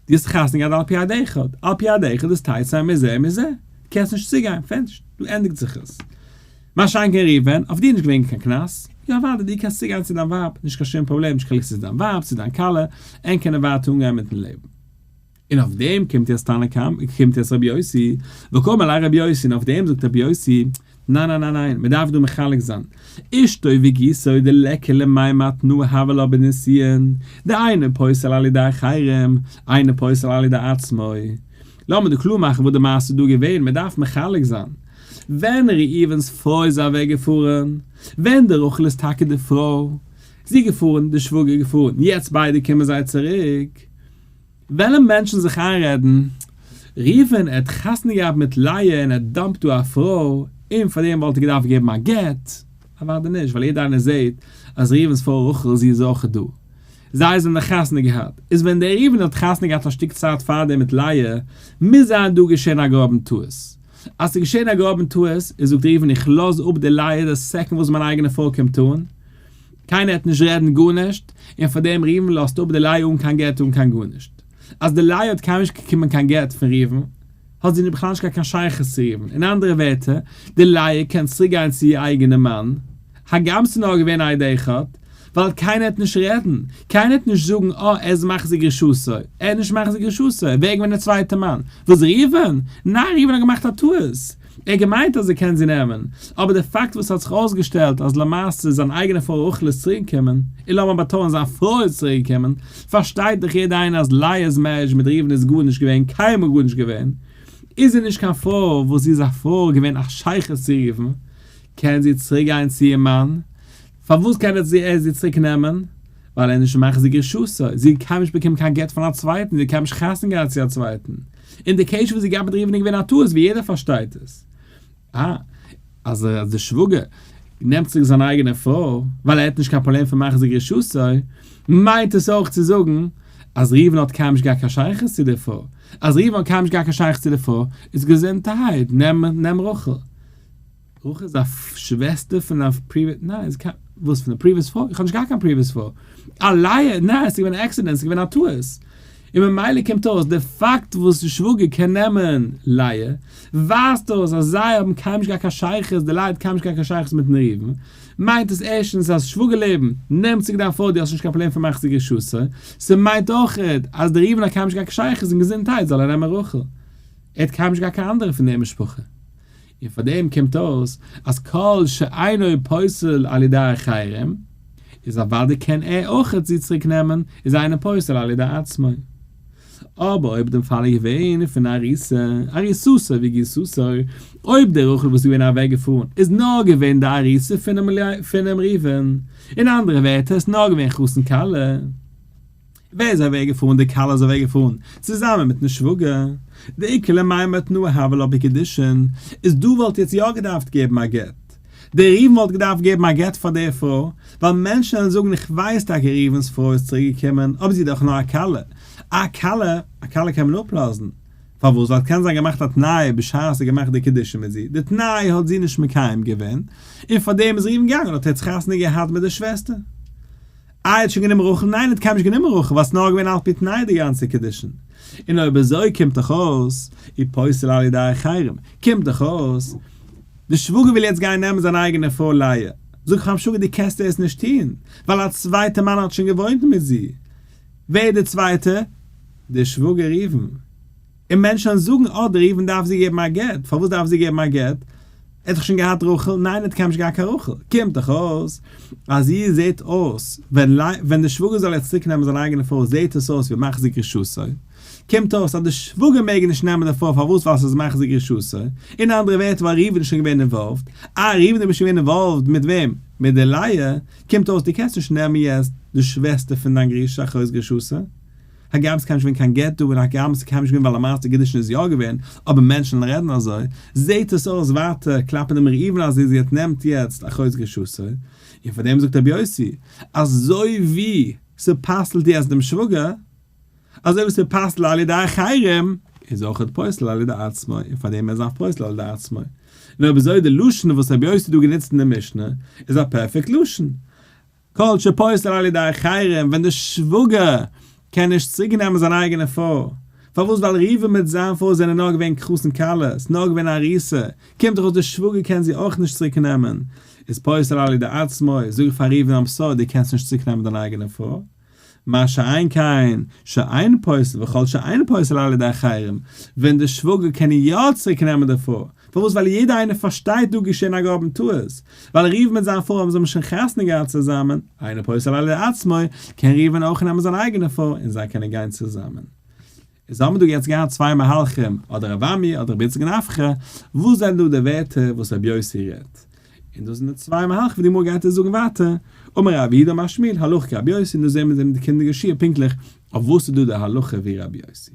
דו האסט חתונה געהאט על פי עד אחד, על פי עד אחד איז תצא מזה ומזה, דו קענסט נישט צוגיין, פיניש, דא ענדיגט זיך עס. מה שאין כן ראובן, אויף דיר איז נישט געווען קיין קנס, יא אוודאי דו קענסט צוגיין צו דיין ווייב, נישט קיין שום פראבלעם, נישט קיין חילוק צו דיין ווייב צו דיין כלה, ענק קענען ווייטער אנגיין מיטן לעבן. און אויף דעם קומט יעצט תנא קמא, קומט יעצט רבי יוסי, וקאמר ליה רבי יוסי, און אויף דעם זאגט רבי יוסי, ניין ניין ניין ניין, מען דארף דא מחלק זיין, אשתו וגיסו דליכא למימר תנאה הוה לה בנישואין, דאינו פוסל על ידי אחרים, אינו פוסל על ידי עצמו. לאמיר דא קלאר מאכן וואס די מעשה איז דא געווען, מען דארף מחלק זיין, ווען ראובן'ס פרוי איז אוועק געפארן, ווען די רחל איז טאקע די פרוי, זי געפארן, די שוואגער געפארן, יעצט ביידע קומען זיי צוריק, וועלן מענטשן זיך איינרעדן, ראובן ער האט חתונה געהאט מיט לאה און ער dump ט דא א פרוי, און פאר דעם וואלט ער געדארפט געבן א גט? אוודאי נישט, ווייל יעדער איינער זעט אז ראובן'ס פרוי רחל זי איז אויך דא. זיי זענען דאך חתונה געהאט. איז ווען דער ראובן האט חתונה געהאט א שטיק צייט פארדעם מיט לאה, מוז זיין דא געשען א גראבן טעות. אז ס'איז געשען א גראבן טעות, איז זאגט ראובן איך לאז אפ די לאה די second וואס מיין אייגענע פרוי קומט אן, קיינער העט נישט רעדן גארנישט, און פאר דעם ראובן לאזט אפ די לאה אן קיין גט אן קיין גארנישט. אז די לאה האט קיינמאל נישט געקומען קיין גט פון ראובן, האט זי בכלל נישט קיין שייכות צו ראובן, אין אנדערע ווערטער, די לאה קען צוריק גיין צו איר אייגענע מאן, הגם ס'איז נאר געווען עד אחד, ווייל קיינער העט נישט רעדן, קיינער העט נישט זאגן אה ער איז מחזיק רשותו, ער איז נישט מחזיק רשותו, ווער איז געווען דער צווייטער מאן? וואס ראובן? ניין ראובן האט געמאכט א טעות, ער האט געמיינט אז ער קען זי נעמען, אבער די פאקט וואס האט זיך אויסגעשטעלט אז למעשה זיין אייגענע פרוי רחל איז צוריקגעקומען, און לאמיר באטאנען זיין פרוי איז צוריקגעקומען, פארשטייט דאך יעדער איינער אז לאה'ס marriage מיט ראובן איז גארנישט געווען, קיינמאל גארנישט געווען, איז זי נישט קיין פרוי וואס זי איז א פרוי געווען א שייכות צו ראובן, קען זי צוריקגיין צו איר מאן, פארוואס קען ער זי צוריק נעמען? ווייל ער איז נישט מחזיק רשותו, זי האט קיינמאל נישט באקומען קיין גט פון א צווייטן, זי האט קיינמאל נישט חתונה געהאט צו א צווייטן. און די קשר וואס זי געהאט מיט ראובן איז געווען א טעות ווי יעדער פארשטייט עס. אה, אז די שוואגער נעמט צוריק זיין אייגענע פרוי ווייל ער האט נישט קיין פראבלעם פון מחזיק רשותו, מיינט עס אויך צו זאגן אז ראובן האט קיינמאל נישט געהאט קיין שייכות צו די פרוי. אז ראובן האט קיינמאל נישט געהאט קיין שייכות צו די פרוי, איז געזונטערהייט, נעם רחל. רחל איז א שוועסטער פון א previous, ניין איז קיין, וואס פון א previous פרוי? איך האב נישט געהאט קיין previous פרוי. א לאה, ניין עס איז געווען א accident, עס איז געווען א טעות. און ממילא קומט אויס די פאקט וואס די שוואגער קען נעמען לאה, ווייזט אויס אז זיי האבן קיינמאל נישט געהאט קיין שייכות, די לאה האט קיינמאל נישט געהאט קיין שייכות מיטן ראובן, מיינט עס ערשטנס אז שוואגער לעבן, נעם צוריק דיין פרוי דו האסט נישט קיין פראבלעם פון מחזיר גרושתו, ס'מיינט אויכעט אז די ראובן האט קיינמאל נישט געהאט קיין שייכות און געזונטהייט זאל ער נעמען רחל, ער האט קיינמאל נישט געהאט קיין אנדערע פון די משפחה. און פאר דעם קומט אויס אז כל שאינו פוסל על ידי אחרים, איז אוודאי קען ער אויכעט זי צוריק נעמען, איז אינו פוסל על ידי עצמו. אבער אויב דעם פאל איז געווען פון ארוסה, ארוסתו וגיסתו, אויב די רחל וואס איז געווען אוועק געפארן איז נאר געווען די ארוסה פונעם ראובן, אין אנדערע ווערטער עס איז נאר געווען חתן כלה, ווער איז אוועק געפארן? די כלה איז אוועק געפארן צוזאמען מיטן שוואגער. דאיכא למימר תנאה הוה לה בקידושין, איז דא וואלט יעצט יא געדארפט געבן א גט. דער ראובן וואלט געדארפט געבן א גט פאר דער פרוי, ווייל מענטשן וועלן זאגן איך ווייס טאקע ראובן'ס פרוי איז צוריק געקומען, אבער זי איז דאך נאר א כלה. א כלה, א כלה קען מען אפלאזן. פארוואס? ווייל קען זיין געמאכט א תנאי בשעת ער האט געמאכט די קידושין מיט זי, די תנאי האט זי נישט מקיים געווען, און פארדעם איז ראובן געגאנגען האט ער יעצט חתונה געהאט מיט די שוועסטער. איי ער האט שוין גענומען רחל? ניין ער האט קיינמאל נישט גענומען רחל ווייל ס'נאר געווען על פי תנאי די גאנצע קידושין. און אויב אזוי קומט דאך אויס אי פוסל על ידי אחרים, קומט דאך אויס די שוואגער וויל יעצט גיין נעמען זיין אייגענע פרוי לאה, זאג איך פארן שוואגער דו קענסט דאס נישט טון ווייל א צווייטע מאן האט שוין געוואוינט מיט זי, ווער איז די צווייטע? די שוואגער ראובן. און מענטשן זאגן אה דער ראובן דארף זי געבן א גט, פארוואס דארף זי געבן א גט? ער האט דאך שוין געהאט רחל, ניין ער האט קיינמאל נישט געהאט קיין רחל, קומט דאך אויס אז זי זעט אויס, ווען ווען די שוואגער זאל יעצט צוריק נעמען זיין אייגענע פרוי זעט עס אויס ווי מחזיר גרושתו, קומט אויס אז די שוואגער מעג נישט נעמען די פרוי פארוואס ווייל ס'איז מחזיר גרושתו, אין אנדערע ווערטער ווייל ראובן איז שוין געווען involved, אה ראובן איז שוין געווען involved מיט וועם? מיט די לאה, קומט אויס דו קענסט נישט נעמען יעצט די שוועסטער פון דיין גרושה אחות גרושתו. הגם ס'קען נישט געווען קיין גט דא און הגם ס'קען נישט געווען ווייל למעשה קידושין איז יא געווען, אבער מענטשן רעדן אזוי, זעהט עס אויס ווייטער כלפי דעם ראובן אז זי האט נעמט יעצט אחות גרושתו, און פאר דעם זאגט רבי יוסי, אזוי ווי ס'פסל'ט יעצט דעם שוואגער, אזוי ווי ס'פסל'ט על ידי אחרים, איז אויכעט פוסל על ידי עצמו, און פאר דעם איז אויך פוסל על ידי עצמו. און אויב אזוי די לשון וואס רבי יוסי האט דא גענוצט אין די משנה, איז א פערפעקט לשון. כל שפוסל על ידי אחרים, ווען די שוואגער קען נישט צוריק נעמען זיין אייגענע פרוי, פארוואס ווייל ראובן מיט זיין פרוי זענען נאר געווען חתן כלה, ס'איז נאר געווען ארוסה, קומט דאך אויס די שוואגער קען זי אויך נישט צוריק נעמען, איז פוסל על ידי עצמו, זאג איך פאר ראובן I'm sorry דו קענסט נישט צוריק נעמען דיין אייגענע פרוי. מה שאין כן, שאין פוסל, וכל שאין פוסל על ידי אחרים, ווען די שוואגער קען יא צוריק נעמען די פרוי, פארוואס ווייל יעדער איינער פארשטייט דא געשען א גראבן טעות, ווייל ראובן מיט זיין פרוי האבן זיי שוין חתונה געהאט צוזאמען, אינו פוסל על ידי עצמו, קען ראובן אויך נעמען זיין אייגענע פרוי און זיי קענען גיין צוזאמען. איז האבן מיר דא יעצט געהאט צוויי מהלכים, אדער רב אמי אדער רבי יצחק נפחא, וואס זענען דא די ווערטער וואס רבי יוסי רעדט? און דאס זענען די צוויי מהלכים וואס די גמרא גייט אונז זאגן ווייטער, אמר רב יהודה אמר שמואל הלכה כרבי יוסי, און דא זעהן מיר די קינדיגע שיעור פונקטליך אויף וואס איז דא די הלכה ווי רבי יוסי.